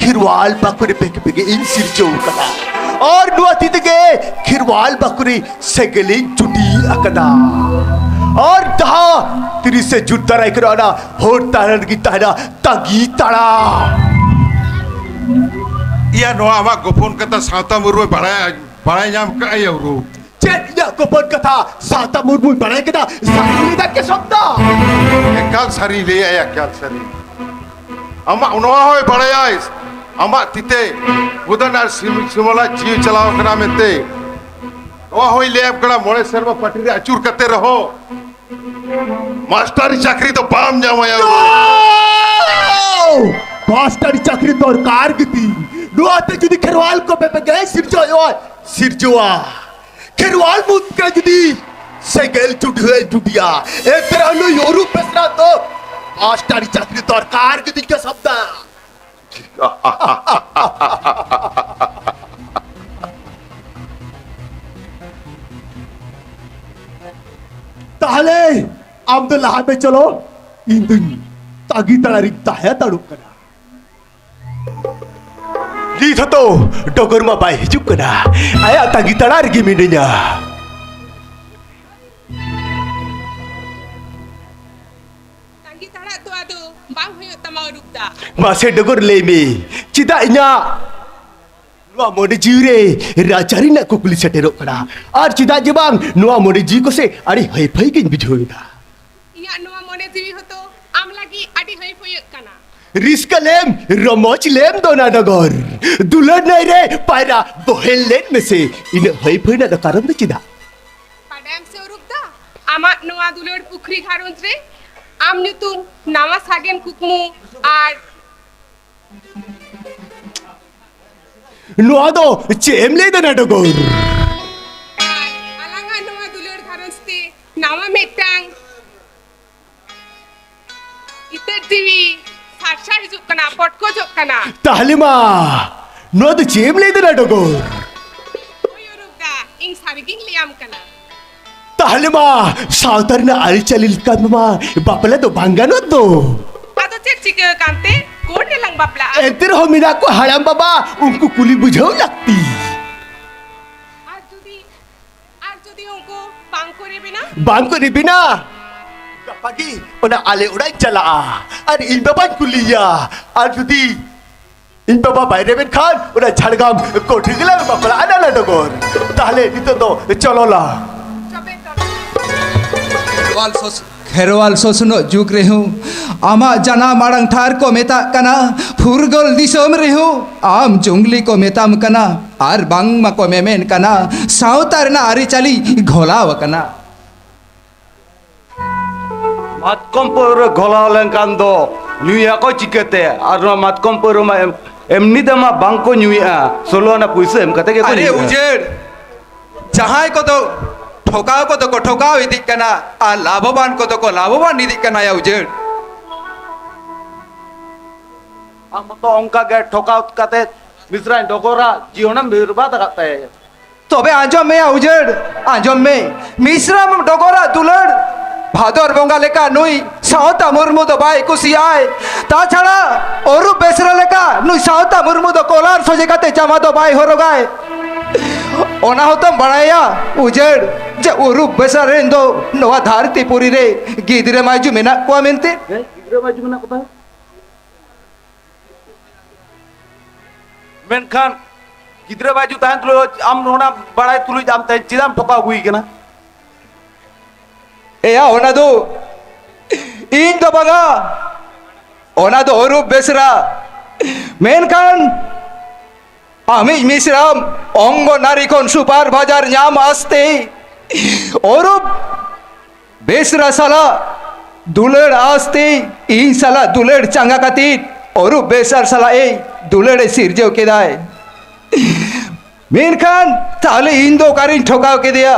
ᱠᱷᱮᱨᱣᱟᱞ ᱵᱟᱠᱷᱳᱞ ᱨᱮ ᱵᱮᱜᱮ ᱵᱮᱜᱮ ᱤᱧ ᱥᱤᱨᱡᱟᱹᱣ ᱟᱠᱟᱫᱟ᱾ ᱟᱨ ᱱᱚᱣᱟ ᱛᱤ ᱛᱮᱜᱮ ᱠᱷᱮᱨᱣᱟᱞ ᱵᱟᱠᱷᱳᱞ ᱨᱮ ᱥᱮᱸᱜᱮᱞ ᱤᱧ ᱡᱩᱴᱤ ᱟᱠᱟᱫᱟ᱾ ᱟᱨ ᱡᱟᱦᱟᱸ ᱛᱤᱨᱤᱥᱮ ᱡᱩᱱ ᱫᱟᱨᱟᱭ ᱠᱟᱱᱟ, ᱚᱱᱟ ᱦᱚᱨ ᱛᱟᱞᱟ ᱨᱮᱜᱮ ᱛᱟᱦᱮᱱᱟ ᱛᱟᱺᱜᱤ ᱛᱟᱲᱟ᱾ ᱤᱭᱟ, ᱱᱚᱣᱟ ᱟᱢᱟᱜ ᱜᱳᱯᱚᱱ ᱠᱟᱛᱷᱟ ᱥᱟᱶᱛᱟ ᱢᱩᱨᱢᱩᱭ ᱵᱟᱲᱟᱭ, ᱵᱟᱲᱟᱭ ᱧᱟᱢ ᱠᱟᱜᱼᱟᱭ ᱩᱨᱩ᱾ ᱪᱮᱫ ᱤᱧᱟᱹᱜ ᱜᱳᱯᱚᱱ ᱠᱟᱛᱷᱟ ᱥᱟᱶᱛᱟ ᱢᱩᱨᱢᱩᱭ ᱵᱟᱲᱟᱭ ᱠᱮᱫᱟ? ᱥᱟᱹᱨᱤ ᱞᱟᱹᱭ ᱫᱟ ᱠᱮ ᱥᱚᱵᱫᱟ? ᱮᱠᱟᱞ ᱥᱟᱹᱨᱤ ᱞᱟᱹᱭᱟᱭ, ᱮᱠᱟᱞ ᱥᱟᱹᱨᱤ᱾ ᱟᱢᱟᱜ ᱱᱚᱣᱟ ᱦᱚᱸᱭ ᱵᱟᱲᱟᱭᱟᱭ, ᱟᱢᱟᱜ ᱛᱤᱛᱮ ᱜᱩᱫᱟᱹᱱ ᱟᱨ ᱥᱤᱢ-, ᱥᱤᱢᱚᱞᱟᱜ ᱡᱤᱣᱤ ᱪᱟᱞᱟᱣ ᱠᱟᱱᱟ ᱢᱮᱱᱛᱮ᱾ ᱱᱚᱣᱟ ᱦᱚᱸᱭ ᱞᱟᱹᱭᱟᱢ ᱠᱟᱱᱟ, ᱢᱚᱬᱮ ᱥᱮᱨᱢᱟ ᱯᱟᱹᱴᱤ ᱨᱮ ᱟᱹᱪᱩᱨ ᱠᱟᱛᱮ ᱨᱮᱦᱚᱸ ᱢᱟᱥᱴᱟᱨᱤ ᱪᱟᱹᱠᱨᱤ ᱫᱚ ᱵᱟᱢ ᱧᱟᱢᱟᱭᱟ᱾ ᱢᱟᱥᱴᱟᱨᱤ ᱪᱟᱹᱠᱨᱤ ᱫᱚᱨᱠᱟᱨ ᱜᱮᱛᱤᱧ᱾ ᱱᱚᱣᱟᱛᱮ ᱡᱩᱫᱤ ᱠᱷᱮᱨᱣᱟᱞ ᱠᱚ ᱵᱮᱯᱮ ᱜᱮ ᱥᱤᱨᱡᱟᱹᱣ ᱦᱩᱭᱩᱜᱼᱟ, ᱥᱤᱨᱡᱟᱹᱣᱟ᱾ ᱠᱷᱮᱨᱣᱟᱞ ᱢᱩᱫᱽ ᱠᱟᱱᱟ ᱡᱩᱫᱤ ᱥᱮᱸᱜᱮᱞ ᱪᱩᱰᱤ ᱦᱚᱸᱭ ᱪᱩᱰᱤᱭᱟ, ᱮᱱᱛᱮ ᱨᱮᱦᱚᱸ ᱱᱩᱭ ᱚᱨᱩᱯ ᱵᱮᱥᱨᱟ ᱫᱚ ᱢᱟᱥᱴᱟᱨᱤ ᱪᱟᱹᱠᱨᱤ ᱫᱚᱨᱠᱟᱨ ᱜᱮᱛᱤᱧ ᱠᱟᱱᱟ ᱥᱟᱵᱫᱟ᱾ ᱛᱟᱦᱞᱮ ᱟᱢ ᱫᱚ ᱞᱟᱦᱟ ᱢᱮ, ᱪᱚᱞᱚ, ᱤᱧ ᱫᱩᱧ ᱛᱟᱺᱜᱤ ᱛᱟᱲᱟᱨᱤᱧ ᱛᱟᱦᱮᱸ ᱦᱟᱛᱟᱲᱚᱜ ᱠᱟᱱᱟ᱾ ᱱᱤᱛ ᱦᱚᱸᱛᱚ ᱰᱚᱜᱚᱨ ᱢᱟ ᱵᱟᱭ ᱦᱤᱡᱩᱜ ᱠᱟᱱᱟ, ᱟᱭᱟᱜ ᱛᱟᱺᱜᱤ ᱛᱟᱲᱟ ᱨᱮᱜᱮ ᱢᱤᱱᱟᱹᱧᱟ᱾ ᱛᱟᱺᱜᱤ ᱛᱟᱲᱟᱜ ᱫᱚ ᱟᱫᱚ ᱵᱟᱝ ᱦᱩᱭᱩᱜ ᱛᱟᱢᱟ, ᱚᱨᱩᱯ ᱫᱟ᱾ ᱢᱟᱥᱮ ᱰᱚᱜᱚᱨ ᱞᱟᱹᱭ ᱢᱮ, ᱪᱮᱫᱟᱜ ᱤᱧᱟᱜ ᱱᱚᱣᱟ ᱢᱚᱱᱮ ᱡᱤᱣᱤ ᱨᱮ ᱨᱟᱪᱟᱨᱤ ᱨᱮᱱᱟᱜ ᱠᱩᱠᱞᱤ ᱥᱮᱴᱮᱨᱚᱜ ᱠᱟᱱᱟ᱾ ᱟᱨ ᱪᱮᱫᱟᱜ ᱡᱮ ᱵᱟᱝ, ᱱᱚᱣᱟ ᱢᱚᱱᱮ ᱡᱤᱣᱤ ᱠᱚᱥᱮ ᱟᱹᱰᱤ ᱦᱟᱹᱭ ᱯᱷᱟᱹᱭ ᱜᱤᱧ ᱵᱩᱡᱷᱟᱹᱣ ᱮᱫᱟ᱾ ᱤᱧᱟᱹᱜ ᱱᱚᱣᱟ ᱢᱚᱱᱮ ᱡᱤᱣᱤ ᱦᱚᱸᱛᱚ ᱟᱢ ᱞᱟᱹᱜᱤᱫ ᱟᱹᱰᱤ ᱦᱟᱹᱭ ᱯᱷᱟᱹᱭᱟᱹᱜ ᱠᱟᱱᱟ᱾ ᱨᱤᱥᱠᱟᱹ ᱞᱮᱢ, ᱨᱚᱢᱚᱡᱽ ᱞᱮᱢ ᱫᱚᱱᱟ ᱰᱚᱜᱚᱨ, ᱫᱩᱞᱟᱹᱲ ᱱᱟᱹᱭ ᱨᱮ ᱯᱟᱭᱨᱟ ᱵᱚᱦᱮᱞ ᱞᱮᱱ ᱢᱮᱥᱮ᱾ ᱤᱱᱟᱹᱜ ᱦᱟᱹᱭ ᱯᱷᱟᱹᱭ ᱨᱮᱱᱟᱜ ᱫᱚ ᱠᱟᱨᱚᱱ ᱫᱚ ᱪᱮᱫᱟᱜ? ᱵᱟᱰᱟᱭᱟᱢ ᱥᱮ ᱚᱨᱩᱯ ᱫᱟ, ᱟᱢᱟᱜ ᱱᱚᱣᱟ ᱫᱩᱞᱟᱹᱲ ᱯᱩᱠᱷᱨᱤ ᱜᱷᱟᱨᱚᱸᱡᱽ ᱨᱮ ᱟᱢ ᱧᱩᱛᱩᱢ ᱱᱟᱣᱟ ᱥᱟᱜᱮᱱ ᱠᱩᱠᱢᱩ ᱟᱨ ᱱᱚᱣᱟ ᱫᱚ ᱪᱮᱫ ᱮᱢ ᱞᱟᱹᱭ ᱫᱟ ᱱᱟᱰᱚᱜᱚᱨ? ᱟᱨ ᱟᱞᱟᱝᱟᱜ ᱱᱚᱣᱟ ᱫᱩᱞᱟᱹᱲ ᱜᱷᱟᱨᱚᱸᱡᱽ ᱛᱮ ᱱᱟᱣᱟ ᱢᱤᱫᱴᱟᱝ ᱤᱛᱟᱹ ᱡᱤᱣᱤ ᱥᱟᱨᱥᱟ ᱦᱤᱡᱩᱜ ᱠᱟᱱᱟ, ᱯᱚᱴᱠᱚᱡᱚᱜ ᱠᱟᱱᱟ᱾ ᱛᱟᱦᱞᱮ ᱢᱟ ᱱᱚᱣᱟ ᱫᱚ ᱪᱮᱫ ᱮᱢ ᱞᱟᱹᱭ ᱫᱟ ᱱᱟᱰᱚᱜᱚᱨ? ᱦᱳᱭ ᱚᱨᱩᱯ ᱫᱟ, ᱤᱧ ᱥᱟᱹᱨᱤᱜᱤᱧ ᱞᱟᱹᱭᱟᱢ ᱠᱟᱱᱟ᱾ ᱛᱟᱦᱞᱮ ᱢᱟ ᱥᱟᱶᱛᱟ ᱨᱮᱱᱟᱜ ᱟᱹᱨᱤᱪᱟᱹᱞᱤ ᱞᱮᱠᱟ ᱢᱟ ᱵᱟᱯᱞᱟ ᱫᱚ ᱵᱟᱝ ᱜᱟᱱᱚᱜ ᱫᱚ᱾ ᱟᱫᱚ ᱪᱮᱫ ᱪᱤᱠᱟᱹ ᱟᱠᱟᱱ ᱛᱮ? ᱠᱳᱨᱴ ᱨᱮᱞᱟᱝ ᱵᱟᱯᱞᱟᱜᱼᱟ᱾ ᱮᱱᱛᱮ ᱨᱮᱦᱚᱸ ᱢᱮᱱᱟᱜ ᱠᱚᱣᱟ ᱦᱟᱲᱟᱢ ᱵᱟᱵᱟ, ᱩᱱᱠᱩ ᱠᱩᱞᱤ ᱵᱩᱡᱷᱟᱹᱣ ᱞᱟᱹᱠᱛᱤ᱾ ᱟᱨ ᱡᱩᱫᱤ, ᱟᱨ ᱡᱩᱫᱤ ᱩᱱᱠᱩ ᱵᱟᱝ ᱠᱚ ᱨᱮᱵᱮᱱᱟ? ᱵᱟᱝ ᱠᱚ ᱨᱮᱵᱮᱱᱟ? ᱜᱟᱯᱟ ᱜᱮ ᱚᱱᱟ ᱟᱞᱮ ᱚᱲᱟᱜ ᱤᱧ ᱪᱟᱞᱟᱜᱼᱟ᱾ ᱟᱨ ᱤᱧ ᱵᱟᱵᱟᱧ ᱠᱩᱞᱤᱭᱟ᱾ ᱟᱨ ᱡᱩᱫᱤ ᱤᱧ ᱵᱟᱵᱟ ᱵᱟᱭ ᱨᱮᱵᱮᱱ ᱠᱷᱟᱱ, ᱚᱱᱟ ᱡᱷᱟᱲᱜᱨᱟᱢ ᱠᱳᱨᱴ ᱨᱮᱜᱮ ᱞᱟᱝ ᱵᱟᱯᱞᱟᱜᱼᱟ ᱱᱟᱱᱟ ᱰᱚᱜᱚᱨ᱾ ᱛᱟᱦᱞᱮ ᱱᱤᱛᱚᱜ ᱫᱚ ᱪᱚᱞᱚ ᱞᱟᱝ᱾ ᱠᱷᱮᱨᱣᱟᱞ ᱥᱚᱥ-, ᱠᱷᱮᱨᱣᱟᱞ ᱥᱚᱥᱱᱚᱜ ᱡᱩᱜᱽ ᱨᱮᱦᱚᱸ ᱟᱢᱟᱜ ᱡᱟᱱᱟᱢ ᱟᱲᱟᱝ ᱴᱷᱟᱨ ᱠᱚ ᱢᱮᱛᱟᱜ ᱠᱟᱱᱟ᱾ ᱯᱷᱩᱨᱜᱟᱹᱞ ᱫᱤᱥᱚᱢ ᱨᱮᱦᱚᱸ ᱟᱢ ᱡᱚᱝᱞᱤ ᱠᱚ ᱢᱮᱛᱟᱢ ᱠᱟᱱᱟ᱾ ᱟᱨ ᱵᱟᱝᱢᱟ ᱠᱚ ᱢᱮᱢᱮᱱ ᱠᱟᱱᱟ, ᱥᱟᱶᱛᱟ ᱨᱮᱱᱟᱜ ᱟᱹᱨᱤᱪᱟᱹᱞᱤ ᱜᱷᱚᱞᱟᱣ ᱟᱠᱟᱱᱟ᱾ ᱢᱟᱛᱠᱚᱢ ᱯᱟᱹᱣᱨᱟᱹ ᱜᱷᱚᱞᱟᱣ ᱞᱮᱱᱠᱷᱟᱱ ᱫᱚ ᱧᱩᱭᱟᱠᱚ ᱪᱤᱠᱟᱹᱛᱮ? ᱟᱨ ᱱᱚᱣᱟ ᱢᱟᱛᱠᱚᱢ ᱯᱟᱹᱣᱨᱟᱹ ᱢᱟ ᱮᱢ-, ᱮᱢᱱᱤ ᱛᱮᱢᱟ ᱵᱟᱝ ᱠᱚ ᱧᱩᱭᱮᱜᱼᱟ, ᱥᱳᱞᱳ ᱟᱱᱟ ᱯᱩᱭᱥᱟᱹ ᱮᱢ ᱠᱟᱛᱮ ᱜᱮᱠᱚ ᱟᱨᱮ ᱧᱩᱭᱮᱜᱼᱟ᱾ ᱩᱡᱟᱹᱲ, ᱡᱟᱦᱟᱸᱭ ᱠᱚᱫᱚ ᱴᱷᱚᱠᱟᱣ ᱠᱚᱫᱚ ᱠᱚ ᱴᱷᱚᱠᱟᱣ ᱤᱫᱤᱜ ᱠᱟᱱᱟ ᱟᱨ ᱞᱟᱵᱷᱚᱵᱟᱱ ᱠᱚᱫᱚ ᱠᱚ ᱞᱟᱵᱷᱚᱵᱟᱱ ᱤᱫᱤᱜ ᱠᱟᱱᱟ, ᱭᱟ ᱩᱡᱟᱹᱲ᱾ ᱟᱢ ᱦᱚᱸᱛᱚ ᱚᱱᱠᱟ ᱜᱮ ᱴᱷᱚᱠᱟᱣ ᱠᱟᱛᱮ ᱢᱤᱥᱨᱟᱧ ᱰᱚᱜᱚᱨᱟᱜ ᱡᱤᱭᱚᱱᱮᱢ ᱵᱮᱨᱵᱟᱫ ᱟᱠᱟᱫ ᱛᱟᱭᱟ᱾ ᱛᱚᱵᱮ ᱟᱸᱡᱚᱢ ᱢᱮᱭᱟ ᱩᱡᱟᱹᱲ, ᱟᱸᱡᱚᱢ ᱢᱮ᱾ ᱢᱤᱥᱨᱟᱢ ᱰᱚᱜᱚᱨᱟᱜ ᱫᱩᱞᱟᱹᱲ, ᱵᱷᱟᱫᱚᱨ ᱵᱚᱸᱜᱟ ᱞᱮᱠᱟ ᱱᱩᱭ ᱥᱟᱶᱛᱟ ᱢᱩᱨᱢᱩ ᱫᱚ ᱵᱟᱭ ᱠᱩᱥᱤᱭᱟᱜᱼᱟᱭ᱾ ᱛᱟᱪᱷᱟᱲᱟ ᱚᱨᱩᱯ ᱵᱮᱥᱨᱟ ᱞᱮᱠᱟ ᱱᱩᱭ ᱥᱟᱶᱛᱟ ᱢᱩᱨᱢᱩ ᱫᱚ ᱠᱚᱞᱟᱨ ᱥᱚᱡᱷᱮ ᱠᱟᱛᱮ ᱡᱟᱢᱟ ᱫᱚ ᱵᱟᱭ ᱦᱚᱨᱚᱜᱟᱭ᱾ ᱚᱱᱟ ᱦᱚᱸᱛᱚᱢ ᱵᱟᱲᱟᱭᱟ ᱩᱡᱟᱹᱲ, ᱡᱮ ᱚᱨᱩᱯ ᱵᱮᱥᱨᱟ ᱨᱮᱱ ᱫᱚ ᱱᱚᱣᱟ ᱫᱷᱟᱹᱨᱛᱤ ᱯᱩᱨᱤ ᱨᱮ ᱜᱤᱫᱽᱨᱟᱹ ᱢᱟᱹᱭᱡᱩ ᱢᱮᱱᱟᱜ ᱠᱚᱣᱟ ᱢᱮᱱᱛᱮ᱾ ᱦᱮᱸ, ᱜᱤᱫᱽᱨᱟᱹ ᱢᱟᱹᱭᱡᱩ ᱢᱮᱱᱟᱜ ᱠᱚᱣᱟ᱾ ᱢᱮᱱᱠᱷᱟᱱ ᱜᱤᱫᱽᱨᱟᱹ ᱵᱟᱹᱡᱩ ᱛᱟᱦᱮᱱ ᱛᱩᱞᱩᱡ ᱟᱢ ᱚᱱᱟ ᱵᱟᱲᱟᱭ ᱛᱩᱞᱩᱡ ᱟᱢ ᱛᱮᱦᱮᱧ ᱪᱮᱫᱟᱜ ᱮᱢ ᱴᱷᱚᱠᱟᱣ ᱟᱹᱜᱩᱭ ᱠᱟᱱᱟ? ᱮᱭᱟ, ᱚᱱᱟ ᱫᱚ ᱤᱧ ᱫᱚ ᱵᱟᱝᱟ, ᱚᱱᱟ ᱫᱚ ᱚᱨᱩᱯ ᱵᱮᱥᱨᱟ᱾ ᱢᱮᱱᱠᱷᱟᱱ ᱟᱢᱤᱡ ᱢᱤᱥᱨᱟᱢ ᱚᱝᱜᱚᱱᱟᱨᱤ ᱠᱷᱚᱱ ᱥᱩᱯᱟᱨ ᱵᱷᱟᱡᱟᱨ ᱧᱟᱢ ᱟᱥᱛᱮ ᱚᱨᱩᱯ ᱵᱮᱥᱨᱟ ᱥᱟᱞᱟᱜ ᱫᱩᱞᱟᱹᱲ ᱟᱥᱛᱮ ᱤᱧ ᱥᱟᱞᱟᱜ ᱫᱩᱞᱟᱹᱲ ᱪᱟᱸᱜᱟ ᱠᱟᱛᱮ ᱚᱨᱩᱯ ᱵᱮᱥᱨᱟ ᱥᱟᱞᱟᱜ ᱮ ᱫᱩᱞᱟᱹᱲ ᱮ ᱥᱤᱨᱡᱟᱹᱣ ᱠᱮᱫᱟᱭ᱾ ᱢᱮᱱᱠᱷᱟᱱ ᱛᱟᱦᱞᱮ ᱤᱧ ᱫᱚ ᱚᱠᱟᱨᱤᱧ ᱴᱷᱚᱠᱟᱣ ᱠᱮᱫᱮᱭᱟ?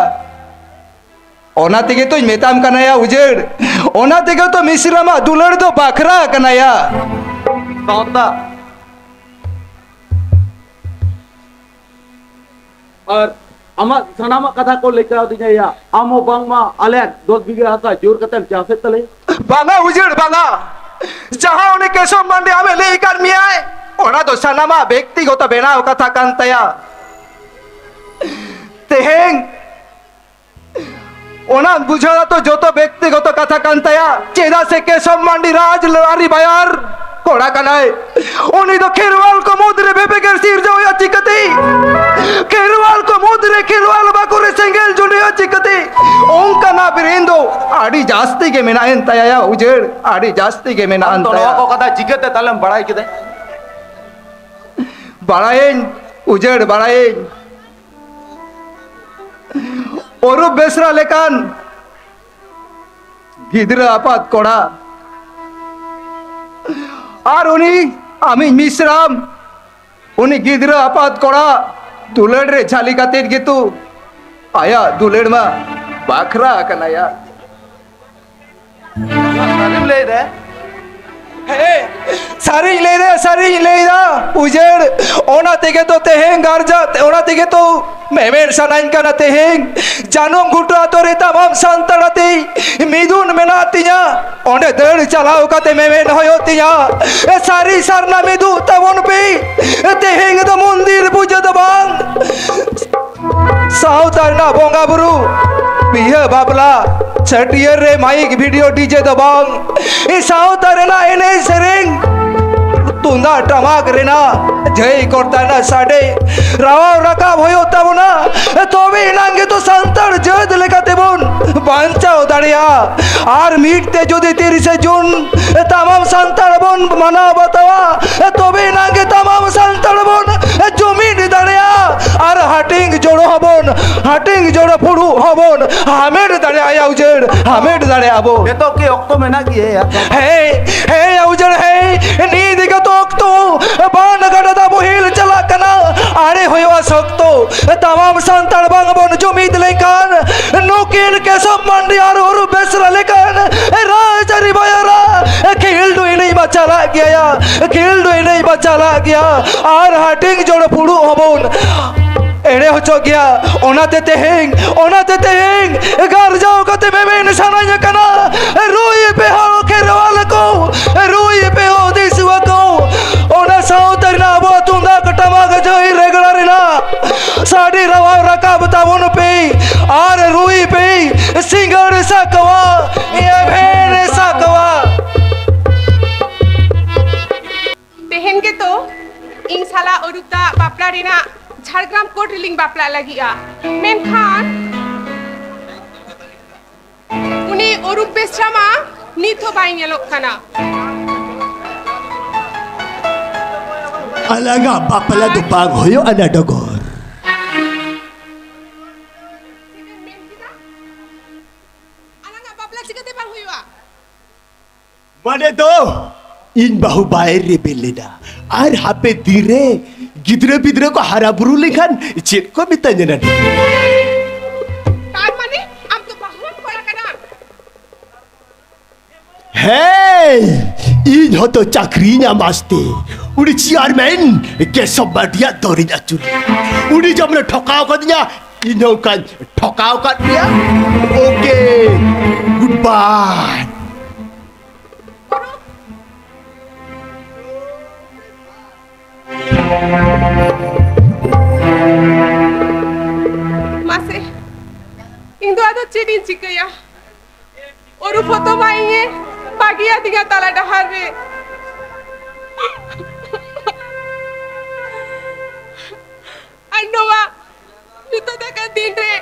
ᱚᱱᱟ ᱛᱮᱜᱮ ᱛᱚᱧ ᱢᱮᱛᱟᱢ ᱠᱟᱱᱟᱭᱟ ᱩᱡᱟᱹᱲ, ᱚᱱᱟ ᱛᱮᱜᱮ ᱛᱚ ᱢᱤᱥᱨᱟᱢᱟᱜ ᱫᱩᱞᱟᱹᱲ ᱫᱚ ᱵᱟᱠᱷᱨᱟ ᱠᱟᱱᱟᱭᱟ᱾ ᱥᱟᱶᱛᱟ ᱟᱨ ᱟᱢᱟᱜ ᱥᱟᱱᱟᱢᱟᱜ ᱠᱟᱛᱷᱟ ᱠᱚ ᱞᱟᱹᱭ ᱠᱟᱣᱫᱤᱧᱟ ᱭᱟ᱾ ᱟᱢ ᱦᱚᱸ ᱵᱟᱝᱢᱟ ᱟᱞᱮᱭᱟᱜ ᱫᱚᱥ ᱵᱤᱜᱷᱟᱹ ᱦᱟᱥᱟ ᱡᱳᱨ ᱠᱟᱛᱮᱢ ᱪᱟᱥᱮᱫ ᱛᱟᱞᱮᱭᱟ᱾ ᱵᱟᱝᱟ ᱩᱡᱟᱹᱲ, ᱵᱟᱝᱟ᱾ ᱡᱟᱦᱟᱸ ᱩᱱᱤ ᱠᱮᱥᱚᱵ ᱢᱟᱱᱰᱤ ᱟᱢᱮ ᱞᱟᱹᱭ ᱟᱠᱟᱫ ᱢᱮᱭᱟᱭ, ᱚᱱᱟ ᱫᱚ ᱥᱟᱱᱟᱢᱟᱜ ᱵᱮᱠᱛᱤᱜᱚᱛᱚ ᱵᱮᱱᱟᱣ ᱠᱟᱛᱷᱟ ᱠᱟᱱ ᱛᱟᱭᱟ᱾ ᱛᱮᱦᱮᱧ ᱚᱱᱟ ᱵᱩᱡᱷᱟᱹᱣ ᱫᱚ ᱡᱚᱛᱚ ᱵᱮᱠᱛᱤᱜᱚᱛᱚ ᱠᱟᱛᱷᱟ ᱠᱟᱱ ᱛᱟᱭᱟ᱾ ᱪᱮᱫᱟᱜ ᱥᱮ ᱠᱮᱥᱚᱵ ᱢᱟᱱᱰᱤ ᱨᱟᱡᱽ ᱟᱹᱨᱤ ᱵᱟᱭᱟᱨ ᱠᱚᱲᱟ ᱠᱟᱱᱟᱭ᱾ ᱩᱱᱤ ᱫᱚ ᱠᱷᱮᱨᱣᱟᱞ ᱠᱚ ᱢᱩᱫᱽᱨᱮ ᱵᱮᱵᱮᱜᱮᱨ ᱥᱤᱨᱡᱟᱹᱣᱭᱟ ᱪᱤᱠᱟᱹᱛᱮ? ᱠᱷᱮᱨᱣᱟᱞ ᱠᱚ ᱢᱩᱫᱽᱨᱮ ᱠᱷᱮᱨᱣᱟᱞ ᱵᱟᱠᱚ ᱨᱮ ᱥᱮᱸᱜᱮᱞ ᱡᱩᱸᱰᱤᱭᱟ ᱪᱤᱠᱟᱹᱛᱮ? ᱚᱱᱠᱟᱱᱟᱜ ᱵᱨᱮᱱ ᱫᱚ ᱟᱹᱰᱤ ᱡᱟᱹᱥᱛᱤ ᱜᱮ ᱢᱮᱱᱟᱜ ᱮᱱ ᱛᱟᱭᱟ ᱩᱡᱟᱹᱲ, ᱟᱹᱰᱤ ᱡᱟᱹᱥᱛᱤ ᱜᱮ ᱢᱮᱱᱟᱜ ᱟᱢ ᱮᱱ ᱫᱚ ᱱᱚᱣᱟ ᱛᱟᱭᱟ᱾ ᱠᱚ ᱠᱟᱛᱷᱟ ᱪᱤᱠᱟᱹᱛᱮ ᱛᱟᱦᱞᱮᱢ ᱵᱟᱲᱟᱭ ᱠᱮᱫᱟ? ᱵᱟᱲᱟᱭᱟᱹᱧ ᱩᱡᱟᱹᱲ, ᱵᱟᱲᱟᱭᱟᱹᱧ᱾ ᱚᱨᱩᱯ ᱵᱮᱥᱨᱟ ᱞᱮᱠᱟᱱ ᱜᱤᱫᱽᱨᱟᱹ ᱟᱯᱟᱛ ᱠᱚᱲᱟ ᱟᱨ ᱩᱱᱤ ᱟᱢᱤᱡ ᱢᱤᱥᱨᱟᱢ, ᱩᱱᱤ ᱜᱤᱫᱽᱨᱟᱹ ᱟᱯᱟᱛ ᱠᱚᱲᱟ ᱫᱩᱞᱟᱹᱲ ᱨᱮ ᱡᱷᱟᱹᱞᱤ ᱠᱟᱛᱮᱫ ᱜᱮᱛᱚ ᱟᱭᱟᱜ ᱫᱩᱞᱟᱹᱲ ᱢᱟ ᱵᱟᱠᱷᱨᱟ ᱟᱠᱟᱱᱟᱭᱟ᱾ ᱥᱟᱹᱨᱤᱢ ᱞᱟᱹᱭ ᱫᱟ? ᱦᱮᱸ, ᱥᱟᱹᱨᱤᱧ ᱞᱟᱹᱭ ᱫᱟ, ᱥᱟᱹᱨᱤᱧ ᱞᱟᱹᱭ ᱫᱟ᱾ ᱩᱡᱟᱹᱲ, ᱚᱱᱟ ᱛᱮᱜᱮ ᱛᱚ ᱛᱮᱦᱮᱧ ᱜᱟᱨᱡᱟ, ᱚᱱᱟ ᱛᱮᱜᱮ ᱛᱚ ᱢᱮᱢᱮᱱ ᱥᱟᱱᱟᱧ ᱠᱟᱱᱟ ᱛᱮᱦᱮᱧ᱾ ᱡᱟᱹᱱᱩᱢ ᱜᱷᱩᱴᱩ ᱟᱛᱳ ᱨᱮ ᱛᱟᱢᱟᱢ ᱥᱟᱱᱛᱟᱲ ᱟᱛᱮ ᱢᱤᱫᱩᱱ ᱢᱮᱱᱟᱜ ᱛᱤᱧᱟ᱾ ᱚᱸᱰᱮ ᱫᱟᱹᱲ ᱪᱟᱞᱟᱣ ᱠᱟᱛᱮ ᱢᱮᱢᱮᱱ ᱦᱩᱭᱩᱜ ᱛᱤᱧᱟ᱾ ᱮ, ᱥᱟᱹᱨᱤ ᱥᱟᱨᱱᱟ ᱢᱤᱫᱩᱜ ᱛᱟᱵᱚᱱ ᱯᱮ᱾ ᱮ, ᱛᱮᱦᱮᱧ ᱫᱚ ᱢᱚᱱᱫᱤᱨ ᱯᱩᱡᱟᱹ ᱫᱚ ᱵᱟᱝ᱾ ᱥᱟᱶᱛᱟ ᱨᱮᱱᱟᱜ ᱵᱚᱸᱜᱟ ᱵᱩᱨᱩ, ᱵᱤᱦᱟᱹ ᱵᱟᱯᱞᱟ, ᱪᱷᱟᱹᱴᱭᱟᱹᱨ ᱨᱮ ᱢᱟᱭᱤᱠ ᱵᱷᱤᱰᱤᱭᱳ ᱰᱤᱡᱮ ᱫᱚ ᱵᱟᱝ᱾ ᱮ, ᱥᱟᱶᱛᱟ ᱨᱮᱱᱟᱜ ᱮᱱᱮᱡ ᱥᱮᱨᱮᱧ, ᱛᱩᱢᱫᱟᱜ ᱴᱟᱢᱟᱠ ᱨᱮᱱᱟᱜ ᱡᱷᱟᱹᱭ ᱠᱚᱨᱛᱟᱞ ᱨᱮᱱᱟᱜ ᱥᱟᱰᱮ ᱨᱟᱣᱟᱣ ᱨᱟᱠᱟᱵ ᱦᱩᱭᱩᱜ ᱛᱟᱵᱚᱱᱟ, ᱛᱚᱵᱮ ᱮᱱᱟᱝ ᱜᱮᱛᱚ ᱥᱟᱱᱛᱟᱲ ᱡᱟᱹᱛ ᱞᱮᱠᱟᱛᱮᱵᱚᱱ ᱵᱟᱧᱪᱟᱣ ᱫᱟᱲᱮᱭᱟᱜᱼᱟ᱾ ᱟᱨ ᱢᱤᱫ ᱛᱮ ᱡᱩᱫᱤ ᱛᱤᱨᱤᱥᱮ ᱡᱩᱱ ᱛᱟᱢᱟᱢ ᱥᱟᱱᱛᱟᱲ ᱵᱚᱱ ᱢᱟᱱᱟᱣ ᱵᱟᱛᱟᱣᱟ, ᱛᱚᱵᱮ ᱮᱱᱟᱝ ᱜᱮ ᱛᱟᱢᱟᱢ ᱥᱟᱱᱛᱟᱲ ᱵᱚᱱ ᱡᱩᱢᱤᱫ ᱫᱟᱲᱮᱭᱟᱜᱼᱟ᱾ ᱟᱨ ᱦᱟᱹᱴᱤᱧ ᱡᱚᱲᱚ ᱦᱚᱸᱵᱚᱱ, ᱦᱟᱹᱴᱤᱧ ᱡᱚᱲᱚ ᱯᱷᱩᱲᱩᱜ ᱦᱚᱸᱵᱚᱱ ᱦᱟᱢᱮᱴ ᱫᱟᱲᱮᱭᱟᱜᱼᱟ, ᱩᱡᱟᱹᱲ ᱦᱟᱢᱮᱴ ᱫᱟᱲᱮᱭᱟᱜᱼᱟ ᱵᱚᱱ᱾ ᱱᱤᱛᱚᱜ ᱠᱤ ᱚᱠᱛᱚ ᱢᱮᱱᱟᱜ ᱜᱮᱭᱟ? ᱦᱮᱸ, ᱦᱮᱸ, ᱩᱡᱟᱹᱲ, ᱦᱮᱸ, ᱱᱤᱛ ᱜᱮ ᱛᱚ ᱚᱠᱛᱚ, ᱵᱟᱱ ᱜᱟᱰᱟ ᱫᱟᱜ ᱵᱚᱦᱮᱞ ᱪᱟᱞᱟᱜ ᱠᱟᱱᱟ, ᱟᱲᱮ ᱦᱩᱭᱩᱜᱼᱟ ᱥᱚᱠᱛᱚ᱾ ᱛᱟᱢᱟᱢ ᱥᱟᱱᱛᱟᱲ ᱵᱟᱝ ᱵᱚᱱ ᱡᱩᱢᱤᱫ ᱞᱮᱱᱠᱷᱟᱱ, ᱱᱩᱠᱤᱱ ᱠᱮᱥᱚᱵ ᱢᱟᱱᱰᱤ ᱟᱨ ᱩᱨᱩᱯ ᱵᱮᱥᱨᱟ ᱞᱮᱠᱟᱱ ᱨᱟᱡᱽᱟᱹᱨᱤ ᱵᱟᱭᱟᱨᱟ ᱠᱷᱮᱞᱰᱩ ᱮᱱᱮᱡ ᱢᱟ ᱪᱟᱞᱟᱜ ᱜᱮᱭᱟ, ᱠᱷᱮᱞᱰᱩ ᱮᱱᱮᱡ ᱢᱟ ᱪᱟᱞᱟᱜ ᱜᱮᱭᱟ, ᱟᱨ ᱦᱟᱹᱴᱤᱧ ᱡᱚᱲ ᱯᱷᱩᱲᱩᱜ ᱦᱚᱸᱵᱚᱱ ᱮᱲᱮ ᱦᱚᱪᱚᱜ ᱜᱮᱭᱟ᱾ ᱚᱱᱟᱛᱮ ᱛᱮᱦᱮᱧ, ᱚᱱᱟᱛᱮ ᱛᱮᱦᱮᱧ ᱜᱟᱨᱡᱟᱣ ᱠᱟᱛᱮ ᱢᱮᱢᱮᱱ ᱥᱟᱱᱟᱧ ᱠᱟᱱᱟ, ᱨᱩᱭ ᱯᱮ ᱦᱚ ᱠᱷᱮᱨᱣᱟᱞ ᱠᱚ, ᱨᱩᱭ ᱯᱮ ᱦᱚ ᱫᱤᱥᱩᱣᱟ ᱠᱚ, ᱚᱱᱟ ᱥᱟᱶᱛᱟ ᱨᱮᱱᱟᱜ ᱟᱵᱚᱣᱟᱜ ᱛᱩᱢᱫᱟᱜ ᱴᱟᱢᱟᱠ ᱡᱷᱟᱹᱭ ᱨᱮᱜᱽᱲᱟ ᱨᱮᱱᱟᱜ ᱥᱟᱰᱮ ᱨᱟᱣᱟᱣ ᱨᱟᱠᱟᱵ ᱛᱟᱵᱚᱱ ᱯᱮ ᱟᱨ ᱨᱩᱭ ᱯᱮ ᱥᱤᱸᱜᱟᱹᱲ ᱥᱟᱠᱣᱟ, ᱮᱵᱷᱮᱱ ᱥᱟᱠᱣᱟ᱾ ᱛᱮᱦᱮᱧ ᱜᱮᱛᱚ ᱤᱧ ᱥᱟᱞᱟᱜ ᱚᱨᱩᱯ ᱫᱟ ᱵᱟᱯᱞᱟ ᱨᱮᱱᱟᱜ ᱡᱷᱟᱲᱜᱨᱟᱢ ᱠᱳᱨᱴ ᱨᱮᱞᱤᱧ ᱵᱟᱯᱞᱟᱜ ᱞᱟᱹᱜᱤᱫᱼᱟ, ᱢᱮᱱᱠᱷᱟᱱ ᱩᱱᱤ ᱚᱨᱩᱯ ᱵᱮᱥᱨᱟ ᱢᱟ ᱱᱤᱛ ᱦᱚᱸ ᱵᱟᱭ ᱧᱮᱞᱚᱜ ᱠᱟᱱᱟ᱾ ᱟᱞᱟᱝᱟᱜ ᱵᱟᱯᱞᱟ ᱫᱚ ᱵᱟᱝ ᱦᱩᱭᱩᱜᱼᱟ ᱱᱟ ᱰᱚᱜᱚᱨ᱾ ᱪᱮᱫ ᱮᱢ ᱢᱮᱱ ᱠᱮᱫᱟ? ᱟᱞᱟᱝᱟᱜ ᱵᱟᱯᱞᱟ ᱪᱤᱠᱟᱹᱛᱮ ᱵᱟᱝ ᱦᱩᱭᱩᱜᱼᱟ? ᱢᱟᱱᱮ ᱫᱚ, ᱤᱧ ᱵᱟᱹᱦᱩ ᱵᱟᱭ ᱨᱮᱵᱮᱱ ᱞᱮᱱᱟ᱾ ᱟᱨ ᱦᱟᱯᱮ ᱫᱤᱱᱨᱮ ᱜᱤᱫᱽᱨᱟᱹ ᱯᱤᱫᱽᱨᱟᱹ ᱠᱚ ᱦᱟᱨᱟ ᱵᱩᱨᱩ ᱞᱮᱱᱠᱷᱟᱱ ᱪᱮᱫ ᱠᱚ ᱢᱮᱛᱟᱧᱟ ᱱᱟᱰᱮ? ᱛᱟᱨ ᱢᱟᱱᱮ ᱟᱢ ᱫᱚ ᱵᱟᱹᱦᱩᱣᱟᱱ ᱠᱚᱲᱟ ᱠᱟᱱᱟᱢ? ᱦᱮᱸ, ᱤᱧ ᱦᱚᱸᱛᱚ ᱪᱟᱹᱠᱨᱤ ᱧᱟᱢ ᱟᱥᱛᱮ ᱩᱱᱤ ᱪᱮᱭᱟᱨᱢᱮᱱ ᱠᱮᱥᱚᱵ ᱢᱟᱨᱰᱤᱭᱟᱜ ᱫᱚᱨᱤᱧ ᱟᱹᱪᱩᱨ᱾ ᱩᱱᱤ ᱡᱮᱢᱚᱱᱮ ᱴᱷᱚᱠᱟᱣ ᱠᱟᱫᱤᱧᱟ, ᱤᱧ ᱦᱚᱸ ᱚᱱᱠᱟᱧ ᱴᱷᱚᱠᱟᱣ ᱠᱟᱫ ᱢᱮᱭᱟ᱾ Okay, goodbye. ᱢᱟᱥᱮ, ᱤᱧ ᱫᱚ ᱟᱫᱚ ᱪᱮᱫ ᱤᱧ ᱪᱤᱠᱟᱹᱭᱟ? ᱚᱨᱩᱯ ᱦᱚᱛᱚ ᱢᱟ ᱤᱧᱮ ᱵᱟᱹᱜᱤᱭᱟᱫᱤᱧᱟ ᱛᱟᱞᱟ ᱰᱟᱦᱟᱨ ᱨᱮ᱾ ᱱᱚᱣᱟ ᱧᱩᱛᱟᱹᱛ ᱟᱠᱟᱱ ᱫᱤᱱ ᱨᱮ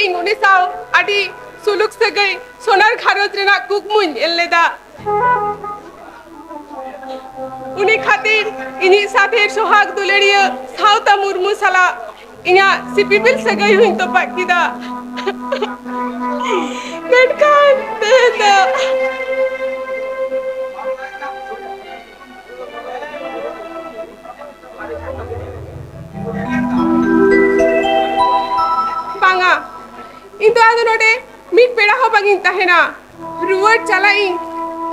ᱤᱧ ᱩᱱᱤ ᱥᱟᱶ ᱟᱹᱰᱤ ᱥᱩᱞᱩᱠ ᱥᱟᱹᱜᱟᱹᱭ, ᱥᱚᱱᱟᱨ ᱜᱷᱟᱨᱚᱸᱡᱽ ᱨᱮᱱᱟᱜ ᱠᱩᱠᱢᱩᱧ ᱧᱮᱞ ᱞᱮᱫᱟ᱾ ᱩᱱᱤ ᱠᱷᱟᱹᱛᱤᱨ ᱤᱧᱤᱡ ᱥᱟᱛᱷᱮᱨ ᱥᱚᱦᱟᱜᱽ ᱫᱩᱞᱟᱹᱲᱤᱭᱟᱹ ᱥᱟᱶᱛᱟ ᱢᱩᱨᱢᱩ ᱥᱟᱞᱟᱜ ᱤᱧᱟᱹᱜ ᱥᱤᱯᱤᱵᱤᱞ ᱥᱟᱹᱜᱟᱹᱭ ᱦᱚᱸᱧ ᱛᱚᱯᱟᱜ ᱠᱮᱫᱟ᱾ ᱢᱮᱱᱠᱷᱟᱱ ᱛᱮᱦᱮᱧ ᱫᱚ ᱵᱟᱝᱟ, ᱤᱧ ᱫᱚ ᱟᱫᱚ ᱱᱚᱰᱮ ᱢᱤᱫ ᱵᱮᱲᱟ ᱦᱚᱸ ᱵᱟᱝ ᱤᱧ ᱛᱟᱦᱮᱱᱟ᱾ ᱨᱩᱣᱟᱹᱲ ᱪᱟᱞᱟᱜ ᱤᱧ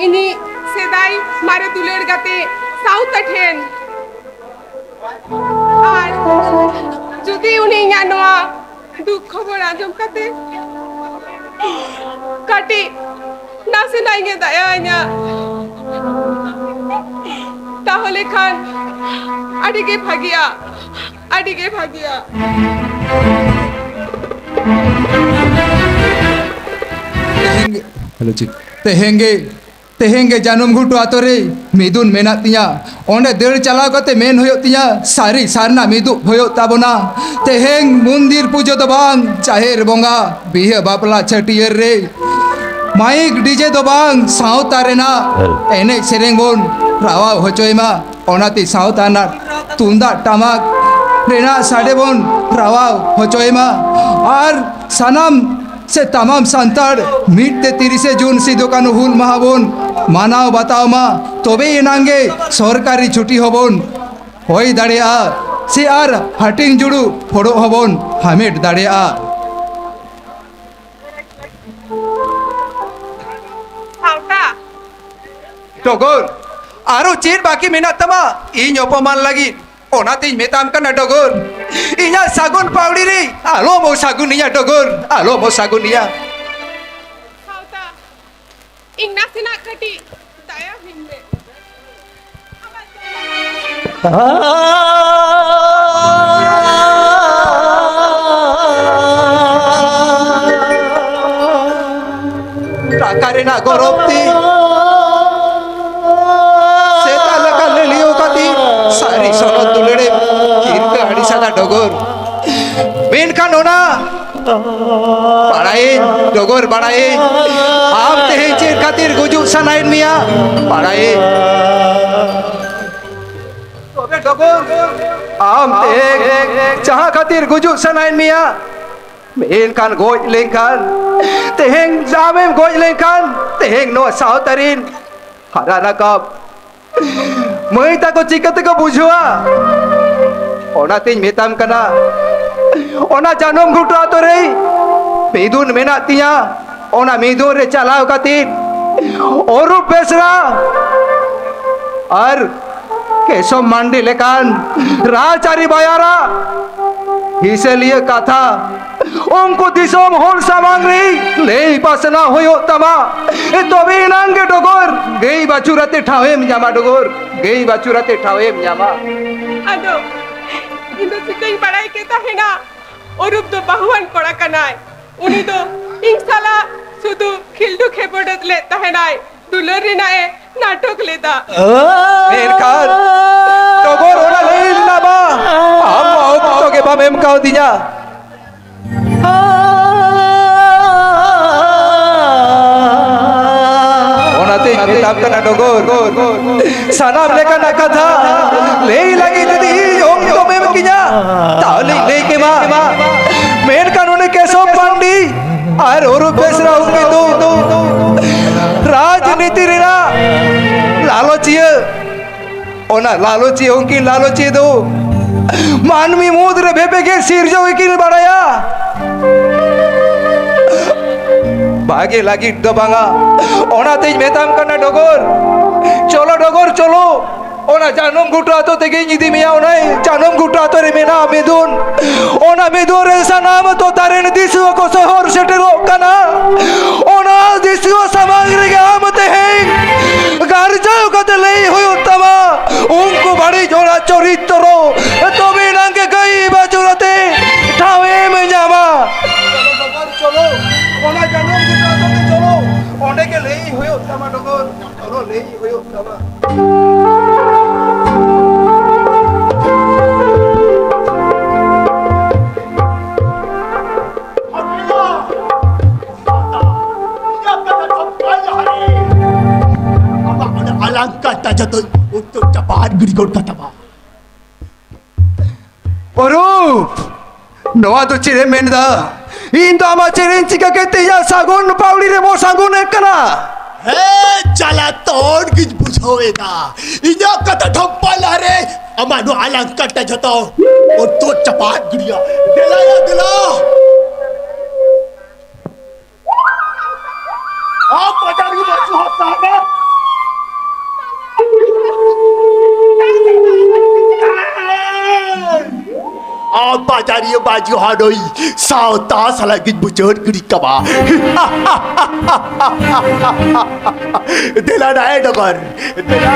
ᱤᱧᱤᱡ ᱥᱮᱫᱟᱭ ᱢᱟᱨᱮ ᱫᱩᱞᱟᱹᱲ ᱜᱟᱛᱮ ᱥᱟᱶᱛᱟ ᱴᱷᱮᱱ᱾ ᱟᱨ ᱡᱩᱫᱤ ᱩᱱᱤ ᱤᱧᱟᱹᱜ ᱱᱚᱣᱟ ᱫᱩᱠ ᱠᱷᱚᱵᱚᱨ ᱟᱸᱡᱚᱢ ᱠᱟᱛᱮ ᱠᱟᱹᱴᱤᱡ ᱱᱟᱥᱮᱱᱟᱜ ᱤᱧᱮ ᱫᱟᱭᱟᱣᱟᱹᱧᱟ, ᱛᱟᱦᱚᱞᱮ ᱠᱷᱟᱱ ᱟᱹᱰᱤ ᱜᱮ ᱵᱷᱟᱹᱜᱤᱜᱼᱟ, ᱟᱹᱰᱤ ᱜᱮ ᱵᱷᱟᱹᱜᱤᱜᱼᱟ᱾ ᱛᱮᱦᱮᱧ ᱜᱮ, ᱦᱮᱞᱳ, ᱪᱮᱫ? ᱛᱮᱦᱮᱧ ᱜᱮ, ᱛᱮᱦᱮᱧ ᱜᱮ ᱡᱟᱹᱱᱩᱢ ᱜᱷᱩᱴᱩ ᱟᱛᱳ ᱨᱮ ᱢᱤᱫᱩᱱ ᱢᱮᱱᱟᱜ ᱛᱤᱧᱟ᱾ ᱚᱸᱰᱮ ᱫᱟᱹᱲ ᱪᱟᱞᱟᱣ ᱠᱟᱛᱮ ᱢᱮᱱ ᱦᱩᱭᱩᱜ ᱛᱤᱧᱟ, ᱥᱟᱹᱨᱤ ᱥᱟᱨᱱᱟ ᱢᱤᱫᱩᱜ ᱦᱩᱭᱩᱜ ᱛᱟᱵᱚᱱᱟ᱾ ᱛᱮᱦᱮᱧ ᱢᱚᱱᱫᱤᱨ ᱯᱩᱡᱟᱹ ᱫᱚ ᱵᱟᱝ, ᱡᱟᱦᱮᱨ ᱵᱚᱸᱜᱟ, ᱵᱤᱦᱟᱹ ᱵᱟᱯᱞᱟ ᱪᱷᱟᱹᱴᱭᱟᱹᱨ ᱨᱮ ᱢᱟᱭᱤᱠ ᱰᱤᱡᱮ ᱫᱚ ᱵᱟᱝ, ᱥᱟᱶᱛᱟ ᱨᱮᱱᱟᱜ ᱦᱮᱸ᱾ ᱮᱱᱮᱡ ᱥᱮᱨᱮᱧ ᱵᱚᱱ ᱨᱟᱣᱟᱣ ᱦᱚᱪᱚᱭ ᱢᱟ᱾ ᱚᱱᱟᱛᱮ ᱥᱟᱶᱛᱟ ᱨᱮᱱᱟᱜ ᱛᱩᱢᱫᱟᱜ ᱴᱟᱢᱟᱠ ᱨᱮᱱᱟᱜ ᱥᱟᱰᱮ ᱵᱚᱱ ᱨᱟᱣᱟᱣ ᱦᱚᱪᱚᱭ ᱢᱟ᱾ ᱟᱨ ᱥᱟᱱᱟᱢ ᱥᱮ ᱛᱟᱢᱟᱢ ᱥᱟᱱᱛᱟᱲ ᱢᱤᱫ ᱛᱮ ᱛᱤᱨᱤᱥᱮ ᱡᱩᱱ ᱥᱤᱫᱩ ᱠᱟᱹᱱᱦᱩ ᱦᱩᱞ ᱢᱟᱦᱟ ᱵᱚᱱ ᱢᱟᱱᱟᱣ ᱵᱟᱛᱟᱣ ᱢᱟ᱾ ᱛᱚᱵᱮ ᱮᱱᱟᱝ ᱜᱮ ᱥᱚᱨᱠᱟᱨᱤ ᱪᱷᱩᱴᱤ ᱦᱚᱸᱵᱚᱱ ᱦᱩᱭ ᱫᱟᱲᱮᱭᱟᱜᱼᱟ, ᱥᱮ ᱟᱨ ᱦᱟᱹᱴᱤᱧ ᱡᱩᱲᱩ ᱦᱚᱲᱚᱜ ᱦᱚᱸᱵᱚᱱ ᱦᱟᱢᱮᱴ ᱫᱟᱲᱮᱭᱟᱜᱼᱟ᱾ ᱥᱟᱶᱛᱟ᱾ ᱰᱚᱜᱚᱨ, ᱟᱨᱚ ᱪᱮᱫ ᱵᱟᱹᱠᱤ ᱢᱮᱱᱟᱜ ᱛᱟᱢᱟ ᱤᱧ ᱚᱯᱚᱢᱟᱱ ᱞᱟᱹᱜᱤᱫ? ᱚᱱᱟᱛᱤᱧ ᱢᱮᱛᱟᱢ ᱠᱟᱱᱟ ᱰᱚᱜᱚᱨ, ᱤᱧᱟᱹᱜ ᱥᱟᱹᱜᱩᱱ ᱯᱟᱹᱣᱲᱤ ᱨᱮ ᱟᱞᱚᱢ ᱚᱥᱟᱹᱜᱩᱱᱤᱧᱟ ᱰᱚᱜᱚᱨ, ᱟᱞᱚᱢ ᱚᱥᱟᱹᱜᱩᱱᱤᱧᱟ᱾ ᱥᱟᱶᱛᱟ, ᱤᱧ ᱱᱟᱥᱮᱱᱟᱜ ᱠᱟᱹᱴᱤᱡ ᱫᱟᱭᱟ ᱟᱹᱧ ᱢᱮ᱾ ᱴᱟᱠᱟ ᱨᱮᱱᱟᱜ ᱜᱚᱨᱚᱵ ᱛᱮ ᱥᱮᱛᱟ ᱞᱮᱠᱟ ᱞᱟᱹᱞᱤᱭᱟᱹᱣ ᱠᱟᱛᱮ ᱥᱟᱹᱨᱤ ᱥᱚᱱᱚᱛ ᱫᱩᱞᱟᱹᱲᱮ ᱦᱤᱨᱠᱟᱹ ᱟᱹᱲᱤᱥ ᱟᱫᱟ᱾ ᱰᱚᱜᱚᱨ᱾ ᱢᱮᱱᱠᱷᱟᱱ ᱚᱱᱟ ᱵᱟᱲᱟᱭᱟᱹᱧ, ᱰᱚᱜᱚᱨ ᱵᱟᱲᱟᱭᱟᱹᱧ, ᱟᱢ ᱛᱮᱦᱮᱧ ᱪᱮᱫ ᱠᱷᱟᱹᱛᱤᱨ ᱜᱩᱡᱩᱜ ᱥᱟᱱᱟᱭᱮᱫ ᱢᱮᱭᱟ? ᱵᱟᱲᱟᱭᱟᱹᱧ᱾ ᱛᱚᱵᱮ ᱰᱚᱜᱚᱨ, ᱟᱢ ᱛᱮᱦᱮᱧ ᱡᱟᱦᱟᱸ ᱠᱷᱟᱹᱛᱤᱨ ᱜᱩᱡᱩᱜ ᱥᱟᱱᱟᱭᱮᱫ ᱢᱮᱭᱟ, ᱢᱮᱱᱠᱷᱟᱱ ᱜᱚᱡ ᱞᱮᱱᱠᱷᱟᱱ ᱛᱮᱦᱮᱧ, ᱟᱢᱮᱢ ᱜᱚᱡ ᱞᱮᱱᱠᱷᱟᱱ ᱛᱮᱦᱮᱧ ᱱᱚᱣᱟ ᱥᱟᱶᱛᱟ ᱨᱤᱱ ᱦᱟᱨᱟ ᱨᱟᱠᱟᱵ ᱢᱟᱹᱭ ᱛᱟᱠᱚ ᱪᱤᱠᱟᱹ ᱛᱮᱠᱚ ᱵᱩᱡᱷᱟᱹᱣᱟ? ᱚᱱᱟᱛᱤᱧ ᱢᱮᱛᱟᱢ ᱠᱟᱱᱟ, ᱚᱱᱟ ᱡᱟᱱᱟᱢ ᱜᱷᱩᱴᱩ ᱟᱛᱳ ᱨᱮ ᱢᱤᱫᱩᱱ ᱢᱮᱱᱟᱜ ᱛᱤᱧᱟ᱾ ᱚᱱᱟ ᱢᱤᱫᱩᱱ ᱨᱮ ᱪᱟᱞᱟᱣ ᱠᱟᱛᱮ ᱚᱨᱩᱯ ᱵᱮᱥᱨᱟ ᱟᱨ ᱠᱮᱥᱚᱵ ᱢᱟᱱᱰᱤ ᱞᱮᱠᱟᱱ ᱨᱟᱡᱽᱟᱹᱨᱤ ᱵᱟᱭᱟᱨᱟᱜ ᱦᱤᱥᱟᱹᱞᱤᱭᱟᱹ ᱠᱟᱛᱷᱟ ᱩᱱᱠᱩ ᱫᱤᱥᱚᱢ ᱦᱚᱲ ᱥᱟᱢᱟᱝ ᱨᱮ ᱞᱟᱹᱭ ᱯᱟᱥᱱᱟᱣ ᱦᱩᱭᱩᱜ ᱛᱟᱢᱟ᱾ ᱛᱚᱵᱮ ᱮᱱᱟᱝ ᱜᱮ ᱰᱚᱜᱚᱨ ᱜᱟᱹᱭ ᱵᱟᱹᱪᱩᱨ ᱟᱛᱮ ᱴᱷᱟᱶᱮᱢ ᱧᱟᱢᱟ, ᱰᱚᱜᱚᱨ ᱜᱟᱹᱭ ᱵᱟᱹᱪᱩᱨ ᱟᱛᱮ ᱴᱷᱟᱶᱮᱢ ᱧᱟᱢᱟ᱾ ᱟᱫᱚ ᱤᱧ ᱫᱚ ᱪᱤᱠᱟᱹᱧ ᱵᱟᱲᱟᱭ ᱠᱮᱫ ᱛᱟᱦᱮᱱᱟ, ᱚᱨᱩᱯ ᱫᱚ ᱵᱟᱹᱦᱩᱣᱟᱱ ᱠᱚᱲᱟ ᱠᱟᱱᱟᱭ᱾ ᱩᱱᱤ ᱫᱚ ᱤᱧ ᱥᱟᱞᱟᱜ ᱥᱩᱫᱷᱩ ᱠᱷᱤᱞᱰᱩ ᱠᱷᱮᱵᱚᱰᱮᱫ ᱞᱮᱫ ᱛᱟᱦᱮᱱᱟᱭ, ᱫᱩᱞᱟᱹᱲ ᱨᱮᱱᱟᱜ ᱮ ᱱᱟᱴᱚᱠ ᱞᱮᱫᱟ᱾ ᱢᱮᱱᱠᱷᱟᱱ ᱰᱚᱜᱚᱨ ᱚᱱᱟ ᱞᱟᱹᱭ ᱨᱮᱱᱟᱜ ᱢᱟ ᱟᱢ ᱢᱟ ᱚᱠᱛᱚ ᱜᱮ ᱵᱟᱢ ᱮᱢ ᱠᱟᱣᱫᱤᱧᱟ᱾ ᱚᱱᱟᱛᱮᱧ ᱢᱮᱛᱟᱢ ᱠᱟᱱᱟ ᱰᱚᱜᱚᱨ, ᱥᱟᱱᱟᱢ ᱞᱮᱠᱟᱱᱟᱜ ᱠᱟᱛᱷᱟ ᱞᱟᱹᱭ ᱞᱟᱹᱜᱤᱫ ᱡᱩᱫᱤ ᱤᱧ ᱚᱠᱛᱚᱢ ᱮᱢ ᱠᱤᱧᱟ, ᱛᱟᱦᱞᱮᱧ ᱞᱟᱹᱭ ᱠᱮᱢᱟ᱾ ᱢᱮᱱᱠᱷᱟᱱ ᱩᱱᱤ ᱠᱮᱥᱚᱵ ᱯᱟᱱᱰᱤ ᱟᱨ ᱚᱨᱩᱯ ᱵᱮᱥᱨᱟ ᱩᱱᱠᱤᱱ ᱫᱚ ᱨᱟᱡᱽᱱᱤᱛᱤ ᱨᱮᱱᱟᱜ ᱞᱟᱞᱚᱪᱤᱭᱟᱹ, ᱚᱱᱟ ᱞᱟᱞᱚᱪᱤᱭᱟᱹ, ᱩᱱᱠᱤᱱ ᱞᱟᱞᱚᱪᱤᱭᱟᱹ ᱫᱚ ᱢᱟᱹᱱᱢᱤ ᱢᱩᱫᱽ ᱨᱮ ᱵᱮᱯᱮᱜᱮᱫ ᱥᱤᱨᱡᱟᱹᱣ ᱜᱮᱠᱤᱱ ᱵᱟᱲᱟᱭᱟ᱾ ᱵᱷᱟᱜᱮ ᱞᱟᱹᱜᱤᱫ ᱫᱚ ᱵᱟᱝᱟ᱾ ᱚᱱᱟᱛᱮᱧ ᱢᱮᱛᱟᱢ ᱠᱟᱱᱟ ᱰᱚᱜᱚᱨ, ᱪᱚᱞᱚ ᱰᱚᱜᱚᱨ, ᱪᱚᱞᱚ᱾ ᱚᱱᱟ ᱡᱟᱱᱟᱢ ᱜᱷᱩᱴᱩ ᱟᱛᱳ ᱛᱮᱜᱮᱧ ᱤᱫᱤ ᱢᱮᱭᱟ᱾ ᱚᱱᱟ ᱡᱟᱱᱟᱢ ᱜᱷᱩᱴᱩ ᱟᱛᱳ ᱨᱮ ᱢᱮᱱᱟᱜᱼᱟ ᱢᱤᱫᱩᱱ᱾ ᱚᱱᱟ ᱢᱤᱫᱩᱱ ᱨᱮ ᱥᱟᱱᱟᱢ ᱴᱚᱴᱷᱟ ᱨᱮᱱ ᱫᱤᱥᱩᱣᱟᱹ ᱠᱚ ᱥᱚᱦᱚᱨ ᱥᱮᱴᱮᱨᱚᱜ ᱠᱟᱱᱟ᱾ ᱚᱱᱟ ᱫᱤᱥᱩᱣᱟᱹ ᱥᱟᱢᱟᱝ ᱨᱮᱜᱮ ᱟᱢ ᱛᱮᱦᱮᱧ ᱜᱟᱨᱡᱟᱣ ᱠᱟᱛᱮ ᱞᱟᱹᱭ ᱦᱩᱭᱩᱜ ᱛᱟᱢᱟ᱾ ᱩᱱᱠᱩ ᱵᱟᱹᱲᱤᱡ ᱦᱚᱲᱟᱜ ᱪᱚᱨᱤᱛᱨᱚ, ᱛᱚᱵᱮ ᱮᱱᱟᱝ ᱜᱮ ᱜᱟᱹᱭ ᱵᱟᱹᱪᱩᱨ ᱟᱛᱮ ᱴᱷᱟᱶ ᱮᱢ ᱧᱟᱢᱟ᱾ ᱪᱚᱞᱚ, ᱚᱱᱟ ᱡᱟᱱᱟᱢ ᱜᱷᱩᱴᱩ ᱟᱛᱳ ᱛᱮ ᱪᱚᱞᱚ, ᱚᱸᱰᱮ ᱜᱮ ᱞᱟᱹᱭ ᱦᱩᱭᱩᱜ ᱛᱟᱢᱟ ᱰᱚᱜᱚᱨ᱾ ᱪᱚᱞᱚ, ᱞᱟᱹᱭ ᱦᱩᱭᱩᱜ ᱛᱟᱢᱟ᱾ ᱱᱚᱣᱟ ᱫᱚ ᱪᱮᱫ ᱮᱢ ᱢᱮᱱᱫᱟ? ᱤᱧ ᱫᱚ ᱟᱢᱟᱜ ᱪᱮᱫ ᱤᱧ ᱪᱤᱠᱟᱹ ᱠᱮᱫ ᱛᱮ ᱤᱧᱟᱹᱜ ᱥᱟᱹᱜᱩᱱ ᱯᱟᱹᱣᱲᱤ ᱨᱮ ᱢᱚ ᱥᱟᱹᱜᱩᱱ ᱮ ᱠᱟᱱᱟ? ᱦᱮᱸ, ᱪᱟᱞᱟᱛᱚᱱ ᱜᱤᱧ ᱵᱩᱡᱷᱟᱹᱣ ᱮᱫᱟ᱾ ᱤᱧᱟᱹᱜ ᱠᱟᱛᱷᱟ ᱴᱷᱚᱯᱯᱟ ᱞᱟᱦᱟᱨᱮ ᱟᱢᱟᱜ ᱱᱚᱣᱟ ᱟᱞᱟᱝ ᱠᱟᱴᱟ ᱡᱷᱚᱛᱚ ᱚᱛᱚ ᱪᱟᱯᱟᱫ ᱜᱤᱰᱤᱭᱟ᱾ ᱫᱮᱞᱟ ᱭᱟ, ᱫᱮᱞᱟ᱾ ᱟᱢ ᱵᱟᱡᱟᱨᱤ ᱵᱟᱹᱪᱩ ᱦᱚᱸ ᱥᱟᱦᱟᱱᱟ᱾ ᱟᱢ ᱵᱟᱡᱟᱨᱤ ᱵᱟᱹᱪᱩ ᱦᱚᱸ ᱱᱩᱭ ᱥᱟᱶᱛᱟ ᱥᱟᱞᱟᱜ ᱜᱤᱧ ᱢᱩᱪᱟᱹᱫ ᱜᱤᱰᱤ ᱠᱟᱢᱟ᱾ ᱫᱮᱞᱟ ᱱᱟᱭ ᱰᱚᱜᱚᱨ, ᱫᱮᱞᱟ᱾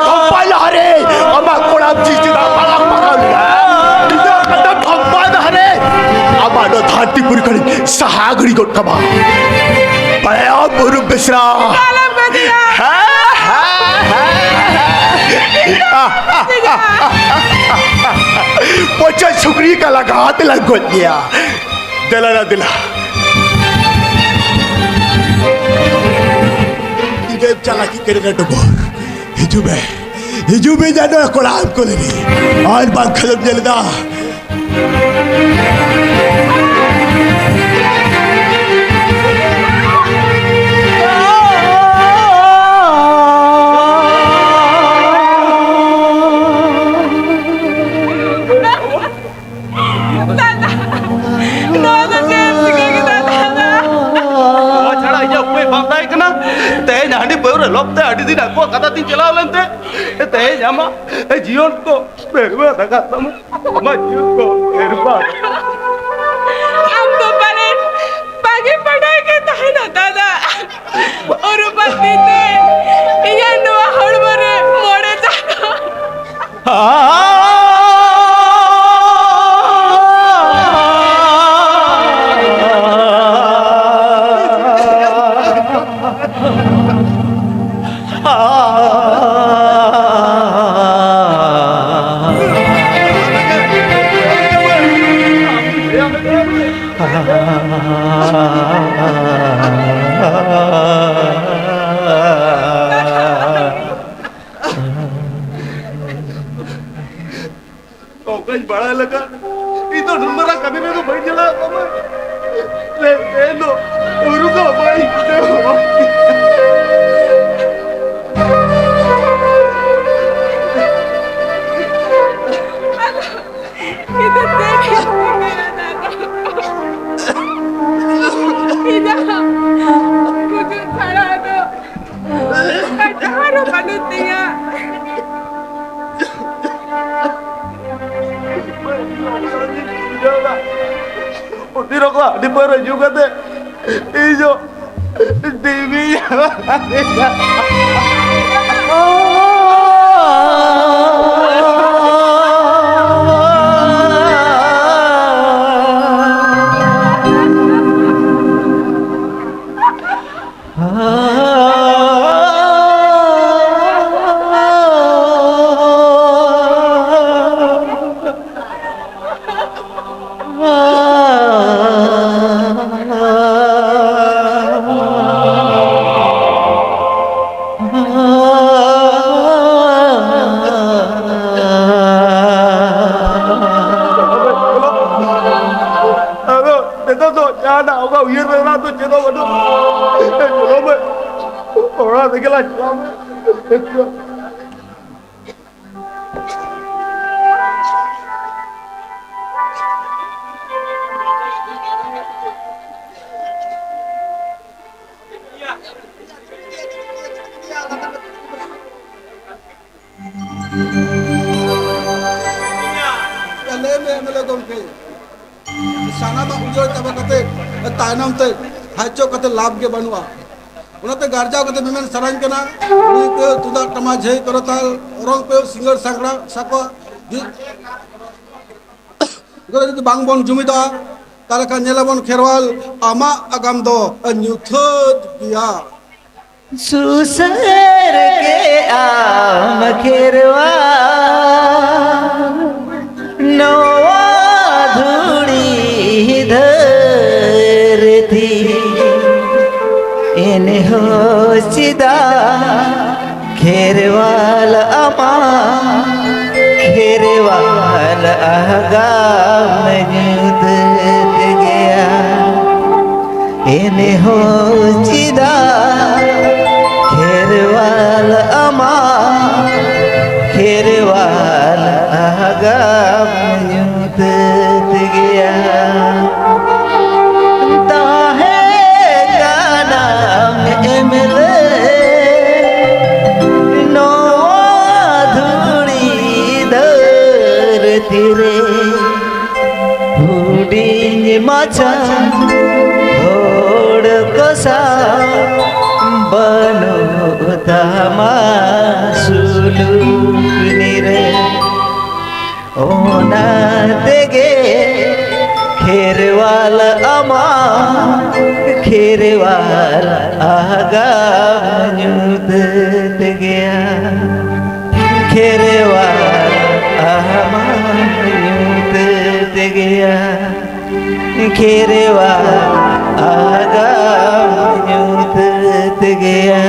ᱰᱷᱚᱢᱯᱟᱭ ᱞᱟᱦᱟᱨᱮ ᱟᱢᱟᱜ ᱠᱚᱲᱟᱢ ᱡᱤ ᱪᱮᱫᱟᱜ ᱵᱟᱞᱟᱝ ᱯᱟᱲᱟᱣ ᱞᱮᱱᱟ? ᱤᱧᱟᱹᱜ ᱠᱟᱛᱷᱟ ᱰᱷᱚᱢᱯᱟᱭ ᱞᱟᱦᱟᱨᱮ ᱟᱢᱟᱜ ᱫᱚ ᱫᱷᱟᱹᱨᱛᱤ ᱯᱩᱨᱤ ᱠᱷᱚᱱᱤᱧ ᱥᱟᱦᱟ ᱜᱤᱰᱤ ᱜᱚᱫ ᱠᱟᱢᱟ᱾ ᱵᱟᱭᱟᱢ ᱵᱩᱨᱩ ᱵᱮᱥᱨᱟ᱾ ᱟᱞᱚᱢ ᱜᱚᱡᱮᱭᱟ᱾ ᱦᱮᱸ, ᱦᱮᱸ, ᱦᱮᱸ, ᱦᱮᱸ᱾ ᱯᱚᱪᱟ ᱥᱩᱠᱨᱤ ᱠᱟ ᱞᱟᱜᱟ ᱛᱮ ᱞᱟᱝ ᱜᱚᱡ ᱢᱮᱭᱟ᱾ ᱫᱮᱞᱟ ᱱᱟ, ᱫᱮᱞᱟ᱾ ᱛᱤᱱᱟᱹᱜ ᱪᱟᱞᱟᱠᱤ ᱠᱟᱱᱟ ᱰᱚᱜᱚᱨ᱾ ᱦᱤᱡᱩᱜ ᱢᱮ, ᱦᱤᱡᱩᱜ ᱢᱮ, ᱡᱟᱱᱣᱟ ᱠᱚᱲᱟ ᱟᱢ ᱠᱚ ᱞᱟᱹᱜᱤᱫ᱾ ᱟᱨ ᱵᱟᱝᱠᱷᱟᱱ ᱮᱢ ᱧᱮᱞ ᱮᱫᱟ᱾ ᱫᱟᱫᱟ, ᱱᱚᱣᱟ ᱫᱚ ᱪᱮᱫ ᱮᱢ ᱪᱤᱠᱟᱹ ᱠᱮᱫᱟ ᱫᱟᱫᱟ? ᱱᱚᱣᱟ ᱪᱷᱟᱲᱟ ᱤᱧᱟᱹᱜ ᱩᱯᱟᱹᱭ ᱵᱟᱝ ᱛᱟᱦᱮᱸ ᱠᱟᱱᱟ᱾ ᱛᱮᱦᱮᱧ ᱦᱟᱺᱰᱤ ᱯᱟᱹᱣᱨᱟᱹ ᱞᱚᱵᱽ ᱛᱮ ᱟᱹᱰᱤ ᱫᱤᱱ ᱟᱠᱚᱣᱟᱜ ᱠᱟᱛᱷᱟ ᱛᱤᱧ ᱪᱟᱞᱟᱣ ᱞᱮᱱ ᱛᱮ, ᱛᱮᱦᱮᱧ ᱟᱢᱟᱜ ᱡᱤᱭᱚᱱ ᱠᱚ ᱵᱮᱨᱵᱟᱫ ᱟᱠᱟᱫ ᱛᱟᱢᱟ᱾ ᱟᱢᱟᱜ ᱡᱤᱭᱚᱱ ᱠᱚ ᱵᱮᱨᱵᱟᱫ᱾ ᱟᱢ ᱫᱚ ᱯᱟᱞᱮᱱ ᱵᱟᱝ ᱮᱢ ᱵᱟᱰᱟᱭ ᱠᱟᱱ ᱛᱟᱦᱮᱱᱟ ᱫᱟᱫᱟ᱾ ᱚᱨᱩᱯᱟᱛᱤ ᱛᱮ ᱤᱧᱟᱹᱜ ᱱᱚᱣᱟ ᱦᱚᱲᱢᱚ ᱨᱮ ᱢᱚᱬᱮ ᱪᱟᱸᱫᱚ᱾ ᱚᱠᱟᱧ ᱵᱟᱲᱟᱭ ᱞᱮᱠᱟ, ᱤᱧ ᱫᱚ ᱱᱩᱱ ᱢᱟᱨᱟᱝ ᱠᱟᱹᱢᱤ ᱨᱮᱫᱚ ᱵᱟᱹᱧ ᱪᱟᱞᱟᱣ ᱠᱚᱜᱼᱟ᱾ ᱞᱮ, ᱞᱮ ᱫᱚ ᱩᱨᱩ ᱠᱚ ᱵᱟᱹᱧ ᱵᱩᱡᱷᱟᱹᱣᱟ᱾ ᱤᱧ ᱫᱚ ᱪᱮᱫ ᱤᱧ ᱪᱤᱠᱟᱹᱭᱟ ᱫᱟᱫᱟ? ᱤᱧᱟᱜ ᱜᱩᱡᱩᱜ ᱪᱷᱟᱲᱟ ᱫᱚ ᱟᱨ ᱰᱟᱦᱟᱨ ᱦᱚᱸ ᱵᱟᱹᱱᱩᱜ ᱛᱤᱧᱟ᱾ ᱯᱩᱛᱷᱤ ᱨᱚᱠᱚ ᱦᱟᱺᱰᱤ ᱯᱟᱹᱣᱨᱟᱹ ᱧᱩ ᱠᱟᱛᱮ ᱤᱧ ᱫᱚ ᱴᱤᱵᱷᱤ ᱟᱫᱚ ᱱᱤᱛᱚᱜ ᱫᱚ ᱡᱟᱦᱟᱱᱟᱜ ᱚᱱᱠᱟ ᱩᱭᱦᱟᱹᱨ ᱵᱷᱟᱵᱽᱱᱟ ᱫᱚ ᱪᱮᱫ ᱦᱚᱸ ᱵᱟᱹᱱᱩᱜ᱾ ᱪᱚᱞᱚ ᱢᱮ, ᱚᱲᱟᱜ ᱨᱮᱜᱮ ᱞᱟᱝ ᱪᱟᱞᱟᱜ ᱢᱮ᱾ ᱞᱟᱹᱭ ᱢᱮ, ᱮᱢ ᱮᱞ ᱮ ᱜᱚᱢᱠᱮ, ᱥᱟᱱᱟᱢᱟᱜ ᱩᱡᱟᱹᱲ ᱪᱟᱵᱟ ᱠᱟᱛᱮ ᱛᱟᱭᱱᱚᱢ ᱛᱮ ᱦᱟᱡᱪᱚ ᱠᱟᱛᱮ ᱞᱟᱵᱷ ᱜᱮ ᱵᱟᱹᱱᱩᱜᱼᱟ᱾ ᱚᱱᱟᱛᱮ ᱜᱟᱨᱡᱟᱣ ᱠᱟᱛᱮ ᱢᱮᱢᱮᱱ ᱥᱟᱱᱟᱧ ᱠᱟᱱᱟ, ᱨᱩᱭ ᱯᱮ ᱛᱩᱢᱫᱟᱜ ᱴᱟᱢᱟᱠ ᱡᱷᱟᱹᱭ ᱠᱚᱨᱚᱛᱟᱞ, ᱚᱨᱚᱝ ᱯᱮ ᱥᱤᱸᱜᱟᱹᱲ ᱥᱟᱸᱜᱽᱲᱟ ᱥᱟᱠᱣᱟ᱾ ᱡᱩᱫᱤ ᱵᱟᱝ ᱵᱚᱱ ᱡᱩᱢᱤᱫᱟ, ᱛᱟᱦᱞᱮ ᱠᱷᱟᱱ ᱧᱮᱞᱟᱵᱚᱱ ᱠᱷᱮᱨᱣᱟᱞ, ᱟᱢᱟᱜ ᱟᱜᱟᱢ ᱫᱚ ᱧᱩᱛᱟᱹᱛ ᱜᱮᱭᱟ᱾ ᱥᱩᱥᱟᱹᱨ ᱠᱮᱜᱼᱟᱢ ᱠᱷᱮᱨᱣᱟᱞ, ᱱᱚᱣᱟ ᱫᱷᱩᱲᱤ ᱫᱷᱟᱹᱨᱛᱤ᱾ ᱦᱚᱸ ᱪᱮᱫᱟᱜ ᱠᱷᱮᱨᱣᱟᱞ ᱟᱢᱟᱜ ᱠᱷᱮᱨᱣᱟᱞ ᱟᱜᱟᱢ ᱧᱩᱛᱟᱹᱛ ᱜᱮᱭᱟ? ᱮᱱᱦᱚᱸ ᱪᱮᱫᱟᱜ ᱠᱷᱮᱨᱣᱟᱞ ᱟᱢᱟᱜ ᱠᱷᱮᱨᱣᱟᱞ ᱟᱜᱟᱢ ᱧᱩᱛᱟᱹᱛ ᱜᱮᱭᱟ? ᱛᱟᱦᱮᱸ ᱠᱟᱱᱟᱢ ᱮᱢᱞᱮ ᱱᱚᱣᱟ ᱫᱷᱩᱲᱤ ᱫᱷᱟᱹᱨᱛᱤ ᱨᱮ, ᱦᱩᱰᱤᱧ ᱢᱟᱪᱷᱟ ᱦᱚᱲ ᱠᱚ ᱥᱟᱶ ᱵᱟᱹᱱᱩᱜ ᱛᱟᱢᱟ ᱥᱩᱞᱩᱠ ᱱᱤᱨᱟᱹᱭ᱾ ᱚᱱᱟ ᱛᱮᱜᱮ ᱠᱷᱮᱨᱣᱟᱞ ᱟᱢᱟᱜ ᱠᱷᱮᱨᱣᱟᱞ ᱟᱜᱟᱢ ᱧᱩᱛᱟᱹᱛ ᱜᱮᱭᱟ᱾ ᱠᱷᱮᱨᱣᱟᱞ ᱟᱢᱟᱜ ᱧᱩᱛᱟᱹᱛ ᱜᱮᱭᱟ᱾ ᱠᱷᱮᱨᱣᱟᱞ ᱟᱜᱟᱢ ᱧᱩᱛᱟᱹᱛ ᱜᱮᱭᱟ᱾